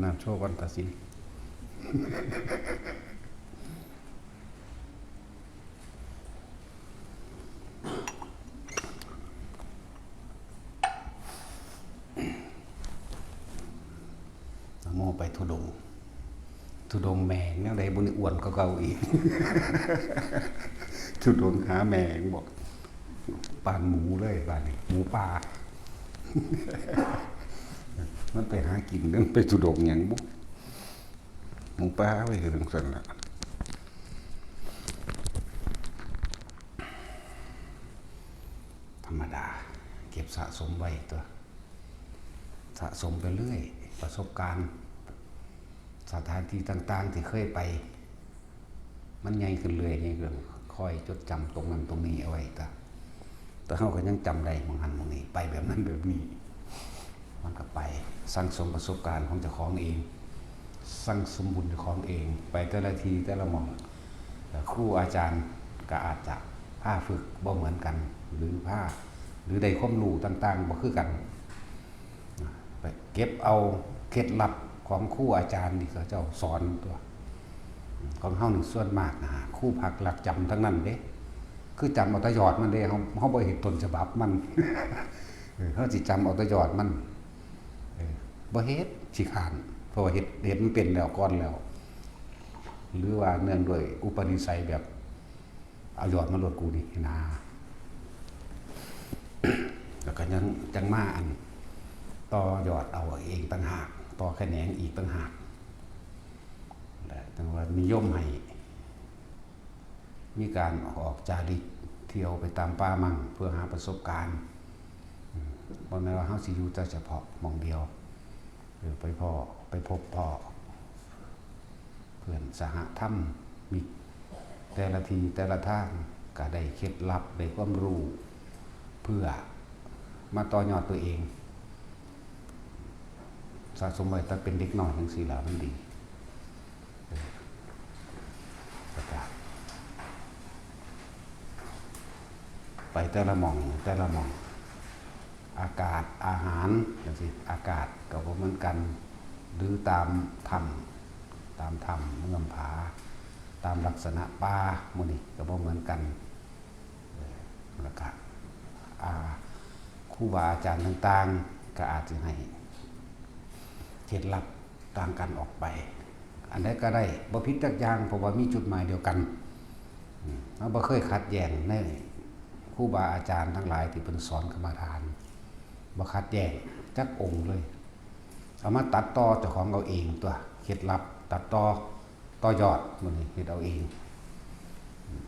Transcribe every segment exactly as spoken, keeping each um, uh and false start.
น้ำโชว์ก่อนตัดสิน นะโมไปธุดงค์ ธุดงค์แม่งแนวใดบุญอ้วนก็เก่าอีก ธุดงค์หาแม่งบอก ปานหมูเลยบาดนี้ หมูป่า มันไปหากิน มันไปธุดงค์หยังบุ หมูป่าไปคือจั่งซั่นล่ะ ธรรมดา เก็บสะสมไว้ตัว สะสมไปเรื่อย ประสบการณ์ สถานที่ต่างๆที่เคยไป มันใหญ่ขึ้นเรื่อย ใหญ่ขึ้น คอยจดจำตรงนั้นตรงนี้เอาไว้ตะ แต่เฮาก็ยังจำได้หม่องหั้นหม่องนี้ ไปแบบนั้นแบบนี้ มันก็ไป สั่งสมประสบการณ์ของเจ้าของเอง สั่งสมบุญเจ้าของเอง ไปแต่ละที่แต่ละหม่อง แต่ครูอาจารย์ก็อาจจะพาฝึกบ่เหมือนกัน หรือพา หรือได้ความรู้ต่างๆบ่คือกัน ไปเก็บเอาเคล็ดลับของครูอาจารย์ที่เขาเจ้าสอนตัว ของเฮานี่ส่วนมากนะฮะ ครูพักลักจำทั้งนั้นเด้ คือจำเอาแต่ยอดมันเด้ เฮา เฮาบ่เห็นต้นฉบับมัน เออ เฮาสิจำเอาแต่ยอดมัน เออ บ่เฮ็ด ขี้คร้าน เพราะว่าเฮ็ด เฮ็ดมันเป็นแล้วก่อนแล้ว หรือว่าเนื่องด้วยอุปนิสัยแบบ เอายอดมาโลดกูนี่นะ แล้วก็ยัง จั่งมาอัน ต่อยอดเอาเองต่างหาก ต่อแขนงอีกต่างหาก และจั่งว่านิยมให้ มีการออกจาริกเที่ยวไปตามป่ามั่ง เพื่อหาประสบการณ์ อืม บ่แม่นว่าเฮาสิอยู่แต่เฉพาะหม่องเดียว เออ ไปพ้อ ไปพบพ้อ เพื่อนสหธรรมมิตร แต่ละที่แต่ละทาง ก็ได้เคล็ดลับ ได้ความรู้ เพื่อมาต่อยอดตัวเอง สะสมไว้ตั้งเป็นเด็กน้อยจั่งซี้ล่ะ มันดี เออ แล้วก็ ไปแต่ละหม่อง แต่ละหม่อง อากาศ อาหาร จั่งซี้ อากาศก็บ่เหมือนกัน หรือตามถ้ำ ตามถ้ำเงื่อมผา ตามลักษณะป่าหมู่นี้ก็บ่เหมือนกัน เออ แล้วก็ อ่า ครูบาอาจารย์ต่างๆ ก็อาจสิให้เคล็ดลับต่างกันออกไป อันใดก็ได้ บ่ผิดจักอย่าง เพราะว่ามีจุดหมายเดียวกัน อืม เราบ่เคยขัดแย้งในครูบาอาจารย์ทั้งหลายที่เพิ่นสอนกรรมฐาน บ่ขัดแย้งจักองค์เลย เอามาตัดต่อเจ้าของเอาเองตัว เคล็ดลับตัดต่อ ต่อยอด มื้อนี้เฮ็ดเอาเอง อืม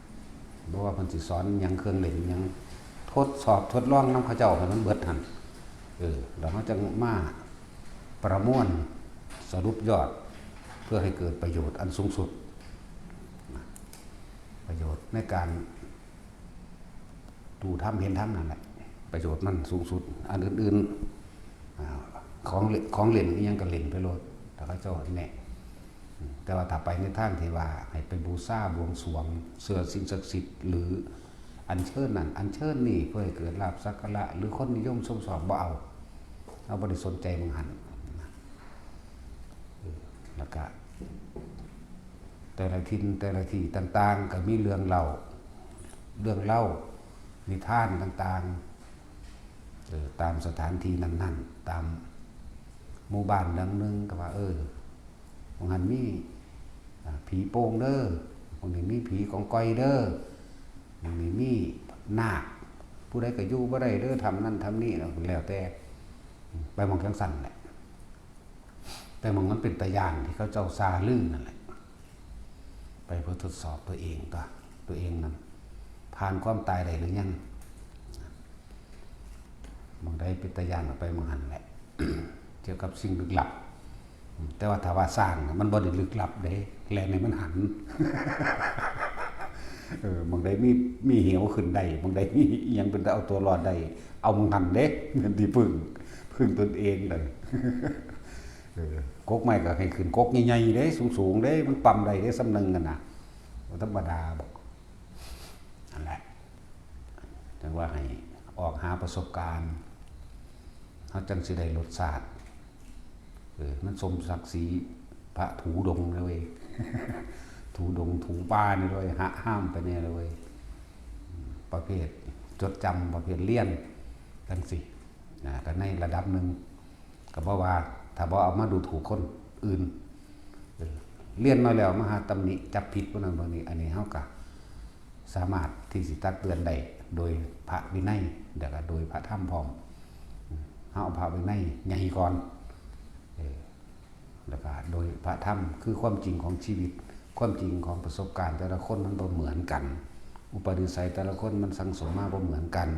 บ่ว่าเพิ่นสิสอนหยัง เครื่องเล่นหยัง ทดสอบทดลองนำเขาเจ้าให้มันเบิดหั่น เออ แล้วเราจั่งมาประมวลสรุปยอด เพื่อให้เกิดประโยชน์อันสูงสุด ประโยชน์ในการดูธรรมเห็นธรรมนั่นแหละ ประโยชน์มันสูงสุด อันอื่นๆ อ่า ของเล่น ของเล่นอิหยังก็เล่นไปโลด ถ้าเขาเจ้าแนะ แต่ว่าถ้าไปในทางที่ว่าให้ไปบูชาบวงสรวง เชื่อสิ่งศักดิ์สิทธิ์ หรืออัญเชิญนั่นอัญเชิญนี่ เพื่อให้เกิดลาภสักการะ หรือคนนิยมชมชอบ บ่เอา เราบ่ได้สนใจหม่องหั้น เออ แล้วก็ แต่ละถิ่นแต่ละที่ต่างๆ ก็มีเรื่องเล่า เรื่องเล่า นิทานต่างๆ เออ ตามสถานที่นั้นๆ ตามหมู่บ้านหลังหนึ่งก็ว่า เออ หม่องหั้นมี อ่า ผีโป่งเด้อ หม่องนี้มีผีกองกอยเด้อ หม่องนี้มีนาค ผู้ใดก็อยู่บ่ได้เด้อ ถ้ำนั่นถ้ำนี้ แล้วแต่ ไปหม่องจั่งซั้นแหละ แต่หม่องมันเป็นตาย้านที่เขาเจ้าซาลือนั่นแหละ ไปเพื่อทดสอบตัวเองตัว ตัวเองนั้น ผ่านความตายได้หรือยัง หม่องใดเป็นตาย้านก็ไปหม่องหั้นแหละ เกี่ยวกับสิ่งลึกลับ แต่ว่าถ้าว่าสร้างน่ะ มันบ่ได้ลึกลับเด้ แล่นให้มันหัน เออ หม่องใดมี มีเหวขึ้นได้ หม่องใดมีอิหยังเป็นตาเอาตัวรอดได้ เอาหม่องหั้นเด้ ที่พึ่ง พึ่งตนเองเลย เออ กกไม้ก็ให้ขึ้นกกใหญ่ๆเด้ สูงๆเด้ มันปั๊มได้เด้ ส่ำหนึ่งหั่นน่ะ บ่ธรรมดาบอก นั่นแหละ จั่งว่าให้ออกหาประสบการณ์ เฮาจั่งสิได้รสชาติ เออ มันสมศักดิ์ศรีพระถูดงเลยเว้ย ถูดงถูป่านี่เลย หะห้ามไปเนี่ยเลยเว้ย ประเภทจดจำ ประเภทเรียนจังสินะ ก็ในระดับหนึ่ง ก็บ่ว่า ถ้าบ่เอามาดูถูกคนอื่น เออ เรียนมาแล้วมาหาตำหนิจับผิดพวกนั้นพวกนี้ อันนี้เฮาก็สามารถที่สิตักเตือนได้โดยพระวินัย แล้วก็โดยพระธรรมพร้อม เฮาเอาพระวินัยใหญ่ก่อน เออ แล้วก็โดยพระธรรมคือความจริงของชีวิต ความจริงของประสบการณ์แต่ละคนมันบ่เหมือนกัน อุปนิสัยแต่ละคนมันสั่งสมมาบ่เหมือนกัน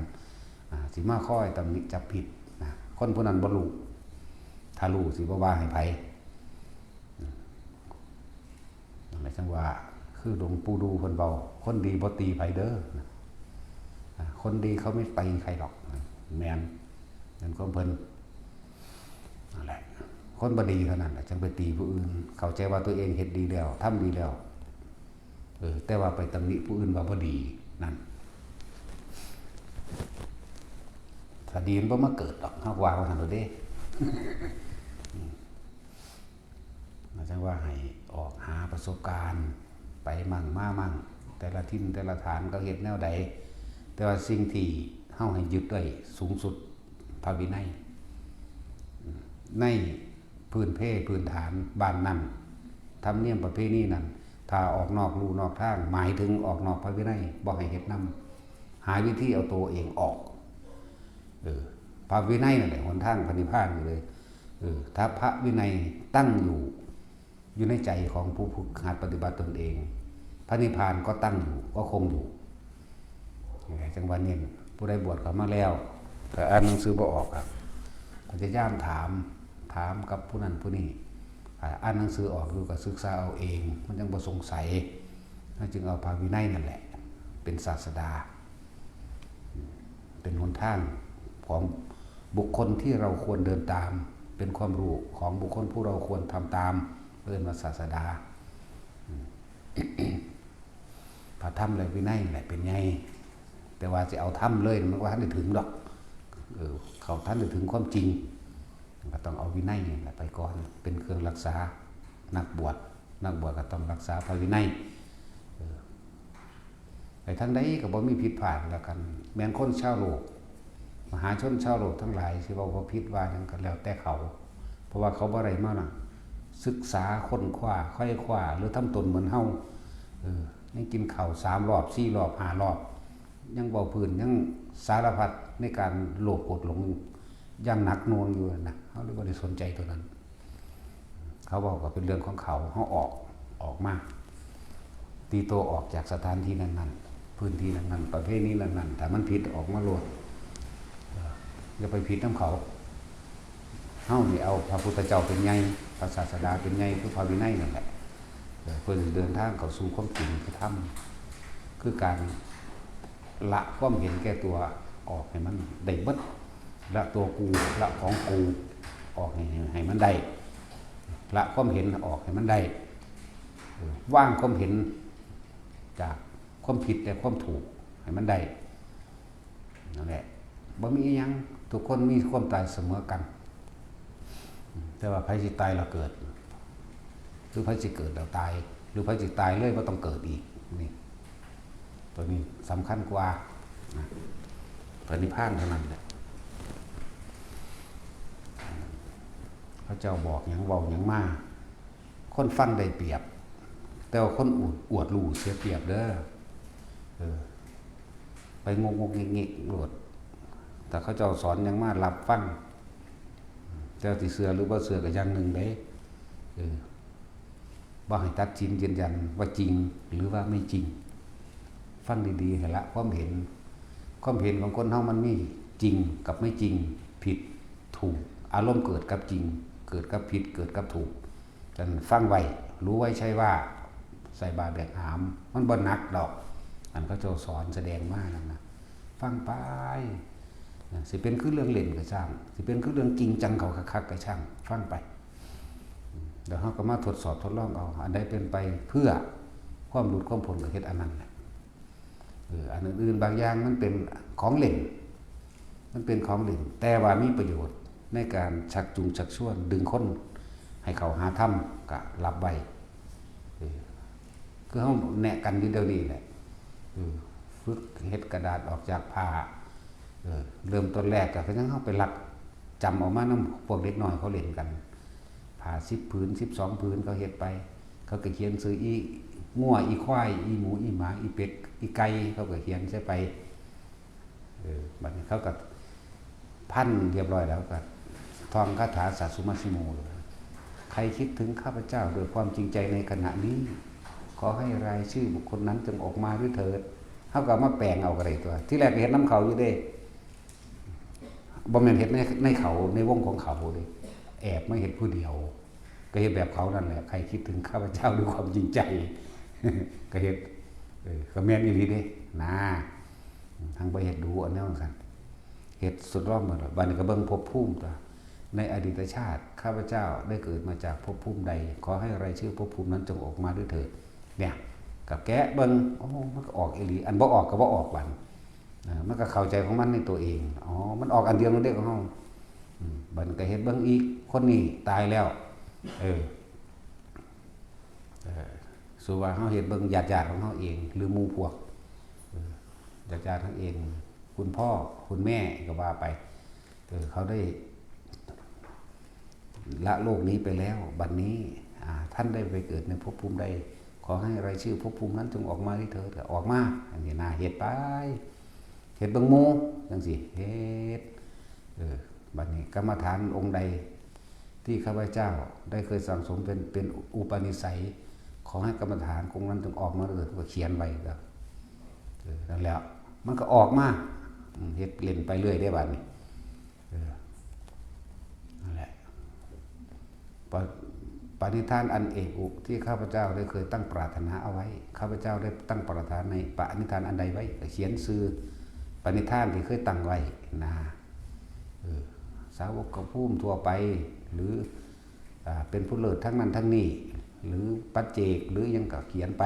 อ่า สิมาคอยตำหนิจับผิดนะ คนผู้นั้นบ่รู้ ถ้ารู้สิบ่ว่าให้ไผ นั่นแหละจังว่า คือหลวงปู่ดูเพิ่นเว้า คนดีบ่ตีไผเด้อนะ อ่า คนดีเขาไม่ตีใครหรอกนะ แม่น นั่นความเพิ่น นั่นแหละ คนบ่ดีเท่านั้นแหละจังไปตีผู้อื่น เข้าใจว่าตัวเองเฮ็ดดีแล้ว ทำดีแล้ว เออ แต่ว่าไปตำหนิผู้อื่นว่าบ่ดี นั่น ถ้าดีมันบ่มาเกิดดอก เฮาว่าว่าซั่นโลดเด้ อืม อาจารย์ว่าให้ออกหาประสบการณ์ ไปมั่งมามั่ง แต่ละถิ่นแต่ละฐานเขาเฮ็ดแนวใด แต่ว่าสิ่งที่เฮาให้ยึดไว้สูงสุด พระวินัย ในพื้นเพพื้นฐานบ้านนั้น ธรรมเนียมประเพณีนั้น ถ้าออกนอกลู่นอกทาง หมายถึงออกนอกพระวินัย บ่ให้เฮ็ดนำ หาวิธีเอาตัวเองออก เออ พระวินัยนั่นแหละหนทางพระนิพพานอยู่เลย เออ ถ้าพระวินัยตั้งอยู่ อยู่ในใจของผู้ฝึกหัดปฏิบัติตนเอง พระนิพพานก็ตั้งอยู่ ก็คงอยู่ จังว่าเน้น ผู้ใดบวชเข้ามาแล้ว ก็อ่านหนังสือบ่ออกครับ พยายามถาม ถามกับผู้นั้นผู้นี้ อ่า อ่านหนังสือออกอยู่ก็ศึกษาเอาเอง มันจังบ่สงสัย มันจึงเอาพระวินัยนั่นแหละ เป็นศาสดา เป็นหนทางของบุคคลที่เราควรเดินตาม เป็นความรู้ของบุคคลผู้เราควรทำตาม เรียกว่าศาสดา พระธรรมและวินัยแหละเป็นใหญ่ แต่ว่าสิเอาธรรมเลยมันบ่ทันได้ถึงดอก เออ เขาทันได้ถึงความจริง ก็ต้องเอาวินัยนี่แหละไปก่อน เป็นเครื่องรักษานักบวช นักบวชก็ต้องรักษาพระวินัย เออ ไปทางใดก็บ่มีผิดพลาดแล้วกัน แม่นคนชาวโลก มหาชนชาวโลกทั้งหลายสิเว้าบ่ผิดว่าหยังก็แล้วแต่เขา เพราะว่าเขาบ่ได้มานั่งศึกษาค้นคว้าไขว่คว้า หรือทำตนเหมือนเฮา เออ ยังกินข้าวสามรอบ สี่รอบ ห้ารอบ ยังเว้าพื้น ยังสารพัดในการโลภโกรธหลงอย่างหนักหน่วงอยู่นะ เฮาเลยบ่ได้สนใจตัวนั้น เขาเว้าก็เป็นเรื่องของเขา เฮาออก ออกมา ตีตัวออกจากสถานที่นั้นๆ พื้นที่นั้นๆ ประเพณีนั้นๆ ถ้ามันผิดออกมาโลด เออ อย่าไปผิดนำเขา เฮานี่เอาพระพุทธเจ้าเป็นใหญ่ พระศาสดาเป็นใหญ่ คือพระวินัยนั่นแหละ เออ เพื่อสิเดินทางเข้าสู่ความจริงคือธรรม คือการละความเห็นแก่ตัวออกให้มันได้เบิด ละตัวกู ละของกู ออกให้ ให้มันได้ ละความเห็นออกให้มันได้ เออ วางความเห็นจากความผิดและความถูกให้มันได้ นั่นแหละ บ่มีอิหยัง ทุกคนมีความตายเสมอกัน แต่ว่าไผสิตายแล้วเกิด หรือไผสิเกิดแล้วตาย หรือไผสิตายเลยบ่ต้องเกิดอีก นี่ ตัวนี้สำคัญกว่านะ พระนิพพานเท่านั้นแหละ พระเจ้าบอกหยังเว้าหยังมา คนฟังได้เปรียบ แต่ว่าคนอวด อวดรู้เสียเปรียบเด้อ เออ ไปงกงกเงกเงกโลด แต่เขาเจ้าสอนหยังมารับฟัง แต่สิเชื่อหรือบ่เชื่อก็อย่างหนึ่งเด้ เออ บ่ให้ตัดสินยืนยันว่าจริงหรือว่าไม่จริง ฟังดีๆ ให้ละความเห็น ความเห็นของคนเฮามันมีจริงกับไม่จริง ผิดถูก อารมณ์เกิดกับจริง เกิดกับผิด เกิดกับถูก ฉะนั้นฟังไว้ รู้ไว้ใช่ว่า ใส่บาตรแบกหาม มันบ่หนักดอก อันเขาเจ้าสอนแสดงมานั่นนะ ฟังไป นะ สิเป็นคือเรื่องเล่นก็ช่าง สิเป็นคือเรื่องจริงจังเขาคักๆก็ช่าง ฟังไป เดี๋ยวเราก็มาทดสอบทดลองเอา อันใดเป็นไปเพื่อความหลุดความพ้นก็เฮ็ดอันนั้นแหละ เออ อันอื่นๆบางอย่างมันเป็นของเล่น มันเป็นของเล่น แต่ว่ามีประโยชน์ในการชักจูงชักชวนดึงคน ให้เข้าหาธรรมก็รับไว้ เออ คือเฮาแนะกันอยู่เดี๋ยวนี้แหละ เออ ฝึกเฮ็ดกระดาษออกจากผ้า เออ เริ่มต้นแรกก็คือยังเฮาไปลักจำเอามานำพวกเด็กน้อยเขาเล่นกัน ผ้าสิบผืน สิบสองผืนเขาเฮ็ดไป เขาก็เขียนชื่ออีงัว อีควาย อีหมู อีหมา อีเป็ด อีไก่ เขาก็เขียนใส่ไป เออ บัดนี้เขาก็พันเรียบร้อยแล้วก็ท่องคาถาสาสุมาสิโมเลย "ใครคิดถึงข้าพเจ้าด้วยความจริงใจในขณะนี้ ขอให้รายชื่อบุคคลนั้นจงออกมาด้วยเถิด" เขาก็เอามาแปลงเอาก็ได้ตัว ที่แรกก็เห็นน้ำเขาอยู่เด้ บ่แม่นเห็นใน ในเขา ในวงของเขาเลย แอบมาเห็นผู้เดียว ก็เห็นแบบเขานั่นแหละ "ใครคิดถึงข้าพเจ้าด้วยความจริงใจ" ก็เห็น เออ ก็แม่นอีหลีเด้ นะ ทั้งบ่เฮ็ดดูอันนั้นซั่น เฮ็ดสุดรอบหมดแล้ว บัดนี้ก็เบิ่งภพภูมิตัว ในอดีตชาติ ข้าพเจ้าได้เกิดมาจากภพภูมิใด ขอให้รายชื่อภพภูมินั้นจงออกมาด้วยเถิด เนี่ย ก็แกะเบิ่ง โอ้ มันก็ออกอีหลี อันบ่ออกก็บ่ออกบัด อ่า มันก็เข้าใจของมันในตัวเอง อ๋อ มันออกอันเดียวกันเด้ของเฮา อืม บัดนี้ก็เฮ็ดเบิ่งอีก คนนี้ตายแล้ว เออ เออ สมมุติว่าเฮาเฮ็ดเบิ่งญาติๆของเฮาเอง หรือหมู่พวก เออ ญาติๆเฮาเอง คุณพ่อ คุณแม่ก็ว่าไป เออ เขาได้ละโลกนี้ไปแล้ว บัดนี้ อ่า ท่านได้ไปเกิดในภพภูมิใด ขอให้รายชื่อภพภูมินั้นจงออกมาด้วยเถิด ก็ออกมา จังซี้นะ เฮ็ดไป เฮ็ดเบิ่งหมู่ จังซี้ เฮ็ด เออ บัดนี้กรรมฐานองค์ใด ที่ข้าพเจ้าได้เคยสั่งสมเป็น เป็นอุปนิสัย ขอให้กรรมฐานองค์นั้นจงออกมาเลย ก็เขียนไว้ก็ เออ นั่นแหละ มันก็ออกมา อืม เฮ็ดเล่นไปเรื่อยได้บัดนี้ เออ นั่นแหละ ปะ ปณิธานอันเอกอุที่ข้าพเจ้าได้เคยตั้งปรารถนาเอาไว้ ข้าพเจ้าได้ตั้งปรารถนาในปณิธานอันใดไว้ ก็เขียนชื่อปณิธานที่เคยตั้งไว้นะ เออ สาวกภูมิทั่วไป หรือ อ่า เป็นผู้เลิศทั้งนั้นทั้งนี้ หรือปัจเจก หรือหยังก็เขียนไป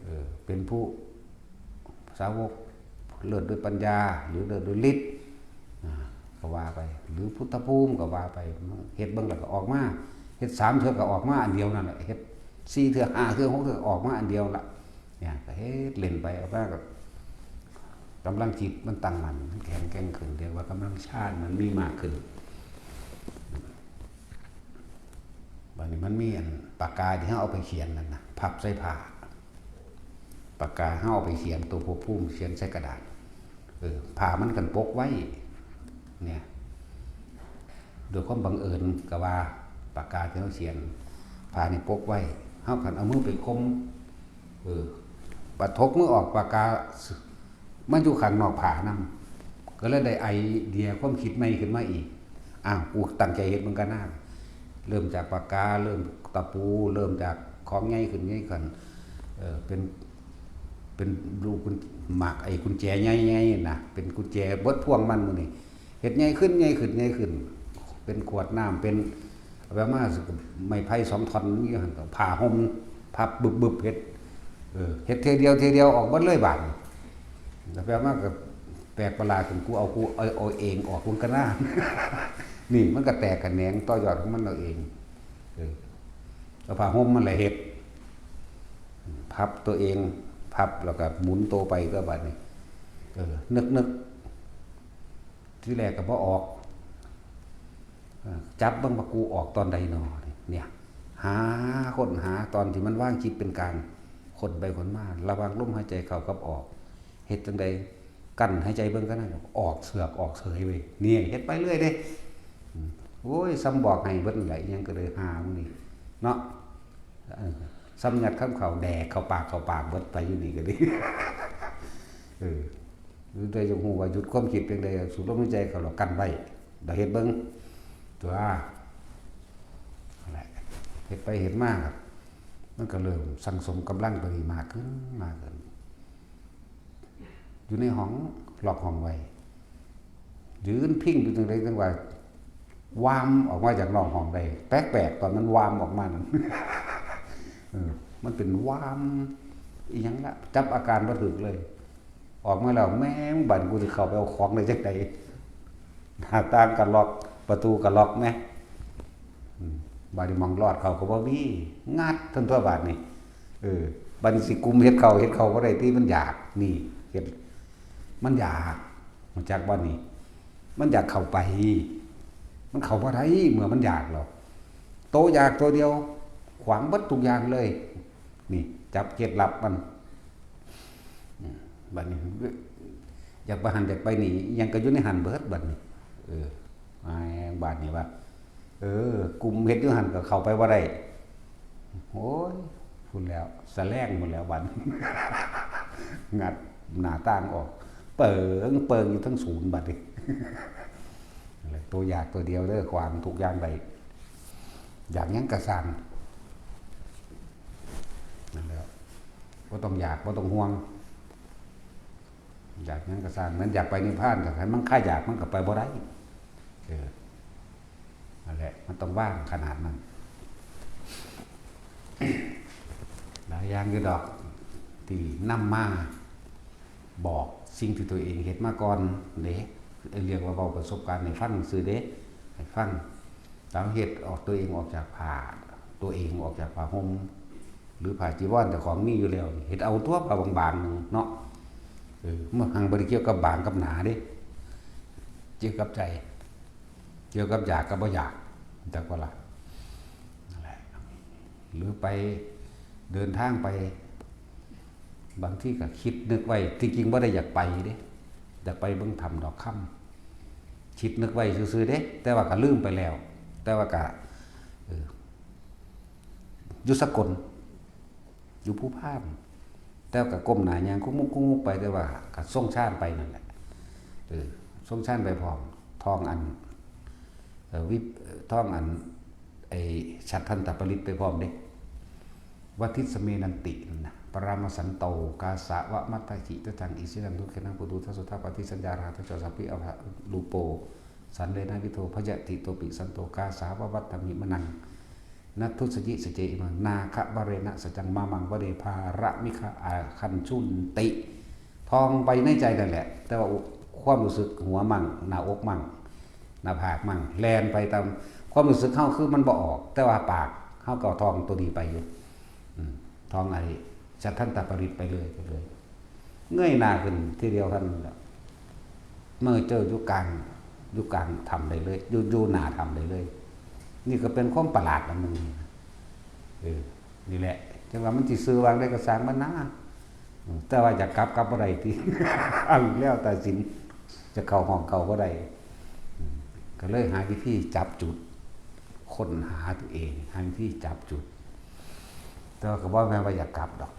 เออ เป็นผู้สาวกเลิศด้วยปัญญา หรือเลิศด้วยฤทธิ์ อ่า ก็ว่าไป หรือพุทธภูมิก็ว่าไป เฮ็ดเบิ่งแล้วก็ออกมา เฮ็ดสามเทื่อก็ออกมาอันเดียวนั่นแหละ เฮ็ดสี่เทื่อ ห้าเทื่อ หกเทื่อก็ออกมาอันเดียวละ เนี่ย ก็เฮ็ดเล่นไป เอามาก็กำลังจิตมันตั้งมั่น มันแข็งแกร่งขึ้น เรียกว่ากำลังฌานมันมีมากขึ้น บัดนี้มันมีอันปากกาที่เฮาเอาไปเขียนนั่นน่ะ พับใส่ผ้า ปากกาเฮาเอาไปเขียนตัวภพภูมิ เขียนใส่กระดาษ เออ ผ้ามันกันปกไว้ เนี่ย โดยความบังเอิญก็ว่า ปากกาที่เฮาเขียน ผ้านี่ปกไว้ เฮาคันเอามือไปคม เออ บัดถกมือออก ปากกา มันอยู่ข้างนอกผ้านำ ก็เลยได้ไอเดียความคิดใหม่ขึ้นมาอีก อ้าว กูตั้งใจเฮ็ดมันก็น่า เริ่มจากปากกา เริ่มตะปู เริ่มจากของใหญ่ขึ้นใหญ่ขึ้น เออ เป็น เป็นลูกกุญ หมากไอ้กุญแจใหญ่ๆน่ะ เป็นกุญแจเบิดพวงมันหมู่นี่ เฮ็ดใหญ่ขึ้น ใหญ่ขึ้น ใหญ่ขึ้น เป็นขวดน้ำ เป็น เอาไปมา ไม้ไผ่สองท่อน มีอยู่หั่น ผ้าห่ม พับบึบๆ เฮ็ด เออ เฮ็ดเทื่อเดียว เทื่อเดียว ออกเบิดเลยบาดนี้ แล้วไปมาก็แปลกประหลาดขึ้น กูเอา กูเอา เอาเองออก มึงก็น่า นี่มันก็แตกแขนงต่อยอดของมันเอาเอง เออ เอาผ้าห่มมันแหละเฮ็ด พับตัวเอง พับแล้วก็หมุนตัวไปก็บาดนี้ เออ นึกๆ ทีแรกก็บ่ออก เออ จับเบิ่งว่ากูออกตอนใดหนอ เนี่ย หา ค้นหาตอนที่มันวางจิตเป็นกลาง ค้นไปค้นมา ระหว่างลมหายใจเข้ากับออก เฮ็ดจั่งใด กั้นหายใจเบิ่งก็ได้ ออกเสือกออกเสยเว้ย เนี่ย เฮ็ดไปเรื่อยเด้ อืม โอ้ย ซ้ำบอกให้เบิดนั่นแหละ อิหยังก็เลยหามื้อนี้ เนาะ เออ ซ้ำยัดคำเข้า แดกเข้าปาก เข้าปากเบิดไปอยู่นี่ก็ดี เออ หรือได้จั่งฮู้ว่าหยุดความคิดจั่งใด สูดลมหายใจเข้าแล้วกั้นไว้ เดี๋ยวเฮ็ดเบิ่ง ตัว นั่นแหละ เฮ็ดไปเฮ็ดมา มันก็เริ่มสั่งสมกำลังตัวนี้มากขึ้น มากขึ้น อยู่ในห้อง ล็อกห้องไว้ ยืนพิงอยู่จั่งใดจั่งว่า วามออกมาจากนอกห้องได้ แปลกๆ ตอนมันวามออกมานั่น เออ มันเป็นวาม อีหยังละ จับอาการบ่ถูกเลย ออกมาแล้ว แม่ง บัดกูสิเข้าไปเอาของได้จั่งใด หน้าต่างก็ล็อก ประตูก็ล็อกแหม อืม บาดนี้หม่องลอดเข้าก็บ่มี งัดทันตัวบาดนี้ เออ บาดนี้สิกุมเฮ็ดเข้า เฮ็ดเข้าบ่ได้ติ มันอยาก นี่ เฮ็ด มันอยาก รู้จักบ่นี่ มันอยากเข้าไป มันเข้าบ่ได้ เมื่อมันอยากแล้ว โตอยากตัวเดียว ขวางเบิดทุกอย่างเลย นี่ จับเคล็ดลับมัน อืม บาดนี้ อยากไปหั่น อยากไปนี่ อิหยังก็อยู่ในหั่นเบิด บาดนี้ เออ อ้าย บาดนี้ว่า เออ กุมเฮ็ดอยู่หั่นก็เข้าไปบ่ได้ โอ้ย พู้นแล้ว สะแลงพู้นแล้ว บาดนี้ งัดหน้าต่างออก เปิง เปิงอยู่ทั้งศูนย์ บาดนี้ นั่นแหละ โตอยากตัวเดียวเด้อ ขวางทุกอย่างได้ อยากหยังก็ซ่าง นั่นแหละ บ่ต้องอยาก บ่ต้องห่วง อยากหยังก็ซ่าง มันอยากไปนิพพาน ก็ให้มันคลายอยาก มันก็ไปบ่ได้ เออ นั่นแหละ มันต้องวางขนาดนั้น หลายอย่างอยู่ดอก ที่นำมาบอกสิ่งที่ตัวเองเฮ็ดมาก่อนเด้ เรียกว่าเว้าประสบการณ์ให้ฟังซื่อเด้ ให้ฟัง ตามเฮ็ดออกตัวเองออกจากผ้า ตัวเองออกจากผ้าห่ม หรือผ้าจีวรเจ้าของมีอยู่แล้ว เฮ็ดเอาตัวผ้าบางๆหนึ่งเนาะ เออ มันหังบ่ได้เกี่ยวกับบางกับหนาเด้ เกี่ยวกับใจ เกี่ยวกับอยากกับบ่อยาก จักว่าล่ะ นั่นแหละ หรือไปเดินทางไป บางทีก็คิดนึกไว้ ที่จริงบ่ได้อยากไปเด้ อยากไปเบิ่งถ้ำดอกคำ คิดนึกไว้ซื่อๆเด้ แต่ว่าก็ลืมไปแล้ว แต่ว่าก็ เออ อยู่สกล อยู่ภูพาน แต่ว่าก็ก้มหน้าย่างคุกมุกคุกมุกไป แต่ว่าก็ทรงฌานไปนั่นแหละ เออ ทรงฌานไปพร้อม ท่องอัน เอ่อ วิป เอ่อ ท่องอัน ไอ้ฉัฏฐันตปริตรไปพร้อมเด้ วัตถิสเมนันตินั่นนะ ปรามสันโต กาสาวะมัตตหิตจัง อิสิตังทุกเขนังปุตุทัสสุทธาปฏิสัญญาราทัสสะสัพพิอภะรูโป สันเลนะวิโทพยติโตปิสันโต กาสาวะวัตตมิมะนัง นัทธุสยิสเจอิมัง นาคะวะเรนะสัจจัง มามังวะเดภาระมิคะอาคันชุนติ ท่องไปในใจนั่นแหละ แต่ว่าความรู้สึกหัวมั่ง หน้าอกมั่ง หน้าผากมั่ง แล่นไปตามความรู้สึกเฮา คือมันบ่ออก แต่ว่าปากเฮาก็ท่องตัวนี้ไปอยู่ อืม ท่องไอ้ฉัฏฐันตปริตรไปเลย ไปเลย เงยหน้าขึ้นทีเดียวเท่านั้นแหละ เมื่อเจออยู่กลาง อยู่กลางถ้ำได้เลย อยู่ อยู่หน้าถ้ำได้เลย นี่ก็เป็นความประหลาดอันหนึ่ง เออ นี่แหละ จังว่ามันสิซื่อวางได้ก็ซ่างมันนะ อืม แต่ว่าอยากกลับ กลับบ่ได้ติ เอาอีกแล้ว ตัดสิน จะเข้าห้องเข้าบ่ได้ อืม ก็เลยหาวิธีจับจุด ค้นหาตัวเอง หาวิธีจับจุด แต่ว่าก็บ่แม่นว่าอยากกลับดอก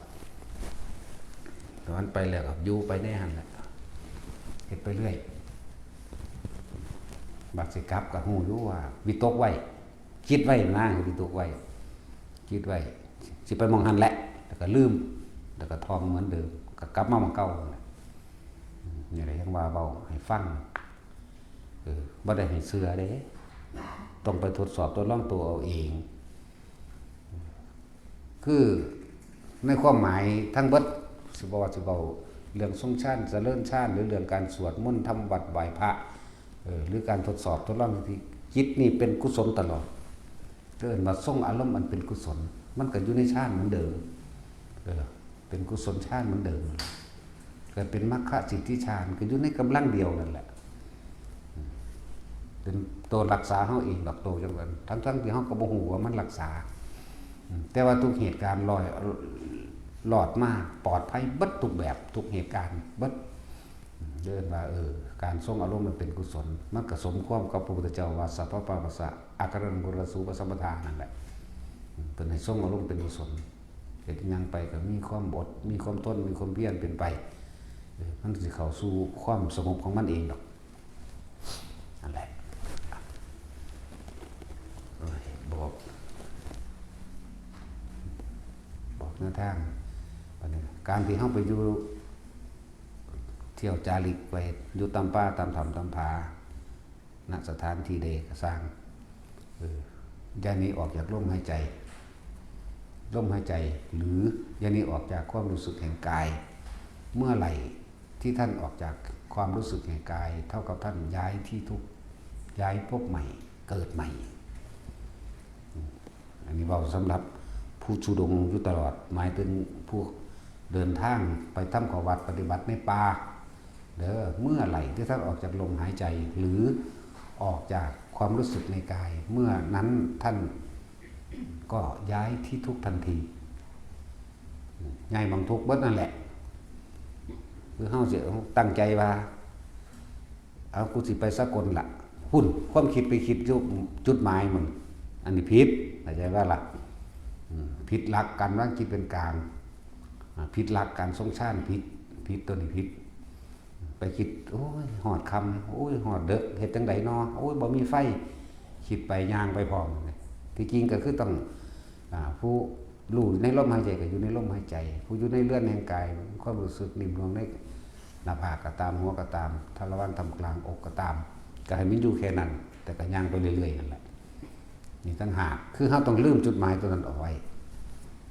แต่มันไปแล้วก็อยู่ไปในหั่นแหละ เฮ็ดไปเรื่อย บัดสิกลับก็ฮู้อยู่ว่าวิตกไว้ คิดไว้นะ วิตกไว้ คิดไว้ สิไปหม่องหั่นแหละ แล้วก็ลืม แล้วก็ท่องเหมือนเดิม ก็กลับมาหม่องเก่านั่นแหละ อืม นี่แหละยังว่าเว้าให้ฟัง เออ บ่ได้ให้เชื่อเด้ ต้องไปทดสอบทดลองตัวเอาเอง คือในความหมายทั้งเบิด สิบ่ว่าสิเว้าเรื่องทรงฌาน เจริญฌาน หรือเรื่องการสวดมนต์ ทำวัตรไหว้พระ เออ หรือการทดสอบทดลองที่จิตนี่เป็นกุศลตลอด เอิ้นว่าทรงอารมณ์อันเป็นกุศล มันก็อยู่ในฌานเหมือนเดิม เออ เป็นกุศลฌานเหมือนเดิม เกิดเป็นมรรคสิทธิฌาน ก็อยู่ในกำลังเดียวนั่นแหละ เป็นตัวรักษาเฮาเองดอก โตจังนั้น ทั้งๆที่เฮาก็บ่ฮู้ว่ามันรักษา อืม แต่ว่าทุกเหตุการณ์ลอย รอดมาปลอดภัยเบิดทุกแบบ ทุกเหตุการณ์เบิด อืม เอิ้นว่า เออ การทรงอารมณ์มันเป็นกุศล มันก็สมความกับพระพุทธเจ้าว่า สัพพะปาปัสสะอาการังกุศลสูปสัมปทา นั่นแหละ อืม เพิ่นให้ทรงอารมณ์เป็นกุศล เฮ็ดหยังไปก็มีความอด มีความทน มีความเพียรเป็นไป เออ มันสิเข้าสู่ความสงบของมันเองดอก นั่นแหละ โอ้ย บอก บอกแนวทาง บัดนี้การที่เฮาไปอยู่ เที่ยวจาริกไปอยู่ตามป่าตามถ้ำตามผา ณ สถานที่ใดก็ซ่าง เออ อย่าหนีออกจากลมหายใจ ลมหายใจ หรืออย่าหนีออกจากความรู้สึกแห่งกาย เมื่อไหร่ที่ท่านออกจากความรู้สึกแห่งกาย เท่ากับท่านย้ายที่ทุกข์ ย้ายภพใหม่ เกิดใหม่ อืม เว้าสำหรับผู้ธุดงค์อยู่ตลอด หมายถึงผู้เดินทางไปทำข้อวัดปฏิบัติในป่า เด้อ เมื่อไหร่ที่ท่านออกจากลมหายใจ หรือออกจากความรู้สึกในกาย เมื่อนั้นท่านก็ย้ายที่ทุกข์ทันที ย้ายหม่องทุกข์เบิดนั่นแหละ คือเฮาสิตั้งใจว่า เอา กูสิไปสกลละ พุ้น ความคิดไปคิดจุด จุดหมายมัน อันนี้ผิด เข้าใจบ่ล่ะ อืม ผิดหลักการวางจิตเป็นกลาง อ่า ผิดหลักการทรงฌาน ผิด ผิด ตัวนี้ผิด ไปคิด โอ้ย ฮอดค่ำ โอ้ย ฮอดดึก เฮ็ดจั่งใดน้อ โอ้ย บ่มีไฟ คิดไป ย่างไปพร้อม ที่จริงก็คือต้อง อ่า ผู้รู้ในลมหายใจก็อยู่ในลมหายใจ ผู้อยู่ในเรือนแห่งกาย ความรู้สึกนิ่มนวลในหน้าผากก็ตาม หัวก็ตาม ทวารท่ามกลางอกก็ตาม ก็ให้มันอยู่แค่นั้น แต่ก็ย่างไปเรื่อยๆนั่นแหละ นี่ต่างหาก คือเฮาต้องลืมจุดหมายตัวนั้นเอาไว้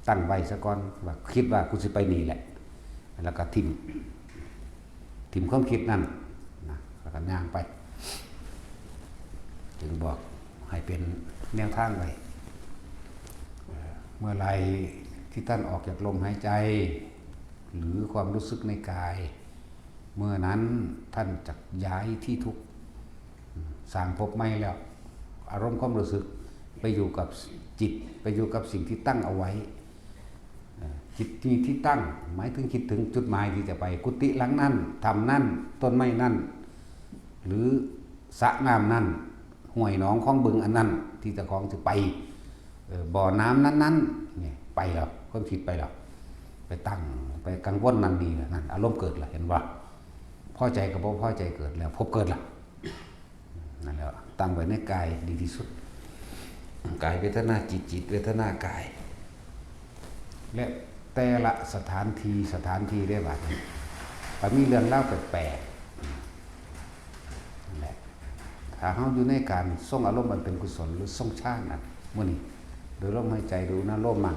ตั้งไว้ซะก่อน ว่าคิดว่ากูสิไปนี่แหละ แล้วก็ถิ่ม ถิ่มความคิดนั่นนะ แล้วก็ย่างไป จึงบอกให้เป็นแนวทางไว้ เอ่อ เมื่อไหร่ที่ท่านออกจากลมหายใจ หรือความรู้สึกในกาย เมื่อนั้นท่านจะย้ายที่ทุกข์ สร้างภพใหม่แล้ว อารมณ์ความรู้สึกไปอยู่กับจิต ไปอยู่กับสิ่งที่ตั้งเอาไว้ เอ่อ จิตมีที่ตั้ง หมายถึงคิดถึงจุดหมายที่จะไป กุฏิหลังนั้น ถ้ำนั้น ต้นไม้นั้น หรือสระน้ำนั้น ห้วยหนองคลองบึงอันนั้น ที่เจ้าของสิไป เอ่อ บ่อน้ำนั้นๆ เนี่ย ไปแล้ว ความคิดไปแล้ว ไปตั้ง ไปกังวลนั่นนี่นั่น อารมณ์เกิดแล้ว เห็นบ่ พอใจกับบ่พอใจเกิดแล้ว ภพเกิดละ นั่นแหละ ตั้งไว้ในกายดีที่สุด กายเวทนาจิต จิตเวทนากาย และแต่ละสถานที่ สถานที่ได้บัดนี้ ก็มีเรื่องราวแปลกๆ นั่นแหละ ถ้าเฮาอยู่ในการทรงอารมณ์อันเป็นกุศล หรือทรงฌานน่ะ มื้อนี้ โดยลมหายใจ ดูนะ ลมมัน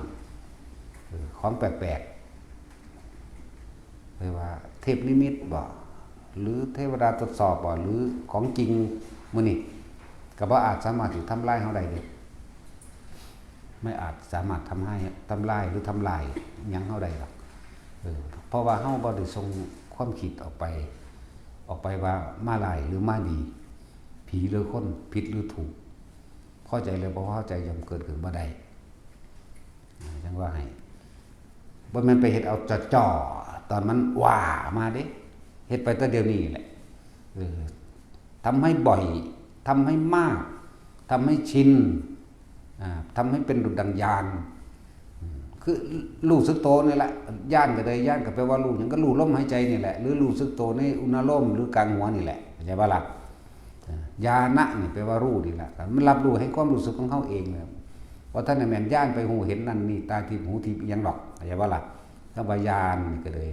เออ ของแปลกๆ เรียกว่าเทพนิมิตบ่ หรือเทวดาทดสอบบ่ หรือของจริงมื้อนี้ ก็บ่อาจสามารถสิทำลายเฮาได้เด้ ไม่อาจสามารถทำให้ ทำลายหรือทำลายหยังเฮาได้หรอก เออ เพราะว่าเฮาบ่ได้ส่งความคิดออกไป ออกไปว่ามาร้ายหรือมาดี ผีหรือคน ผิดหรือถูก พอใจหรือบ่พอใจย่อมเกิดขึ้นบ่ได้ จั่งว่าให้ บ่แม่นไปเฮ็ดเอาจ่อๆ ตอนมันว่ามาเด้ เฮ็ดไปแต่เดี๋ยวนี้แหละ เออ ทำให้บ่อย ทำให้มาก ทำให้ชิน อ่า ทำให้เป็นดุจดังญาณ อืม คือรู้สึกโตนี่แหละ ญาณก็ได้ ญาณก็แปลว่ารู้หยัง ก็รู้ลมหายใจนี่แหละ หรือรู้สึกโตในอุณาโลม หรือกลางหัวนี่แหละ เข้าใจบ่ล่ะ ญาณะนี่แปลว่ารู้นี่แหละ มันรับรู้ให้ความรู้สึกของเฮาเองเนี่ย ว่าท่านน่ะแม่นญาณไปฮู้เห็นนั่นนี่ ตาทิพย์หูทิพย์อิหยังดอก เข้าใจบ่ล่ะ คำว่าญาณนี่ก็เลย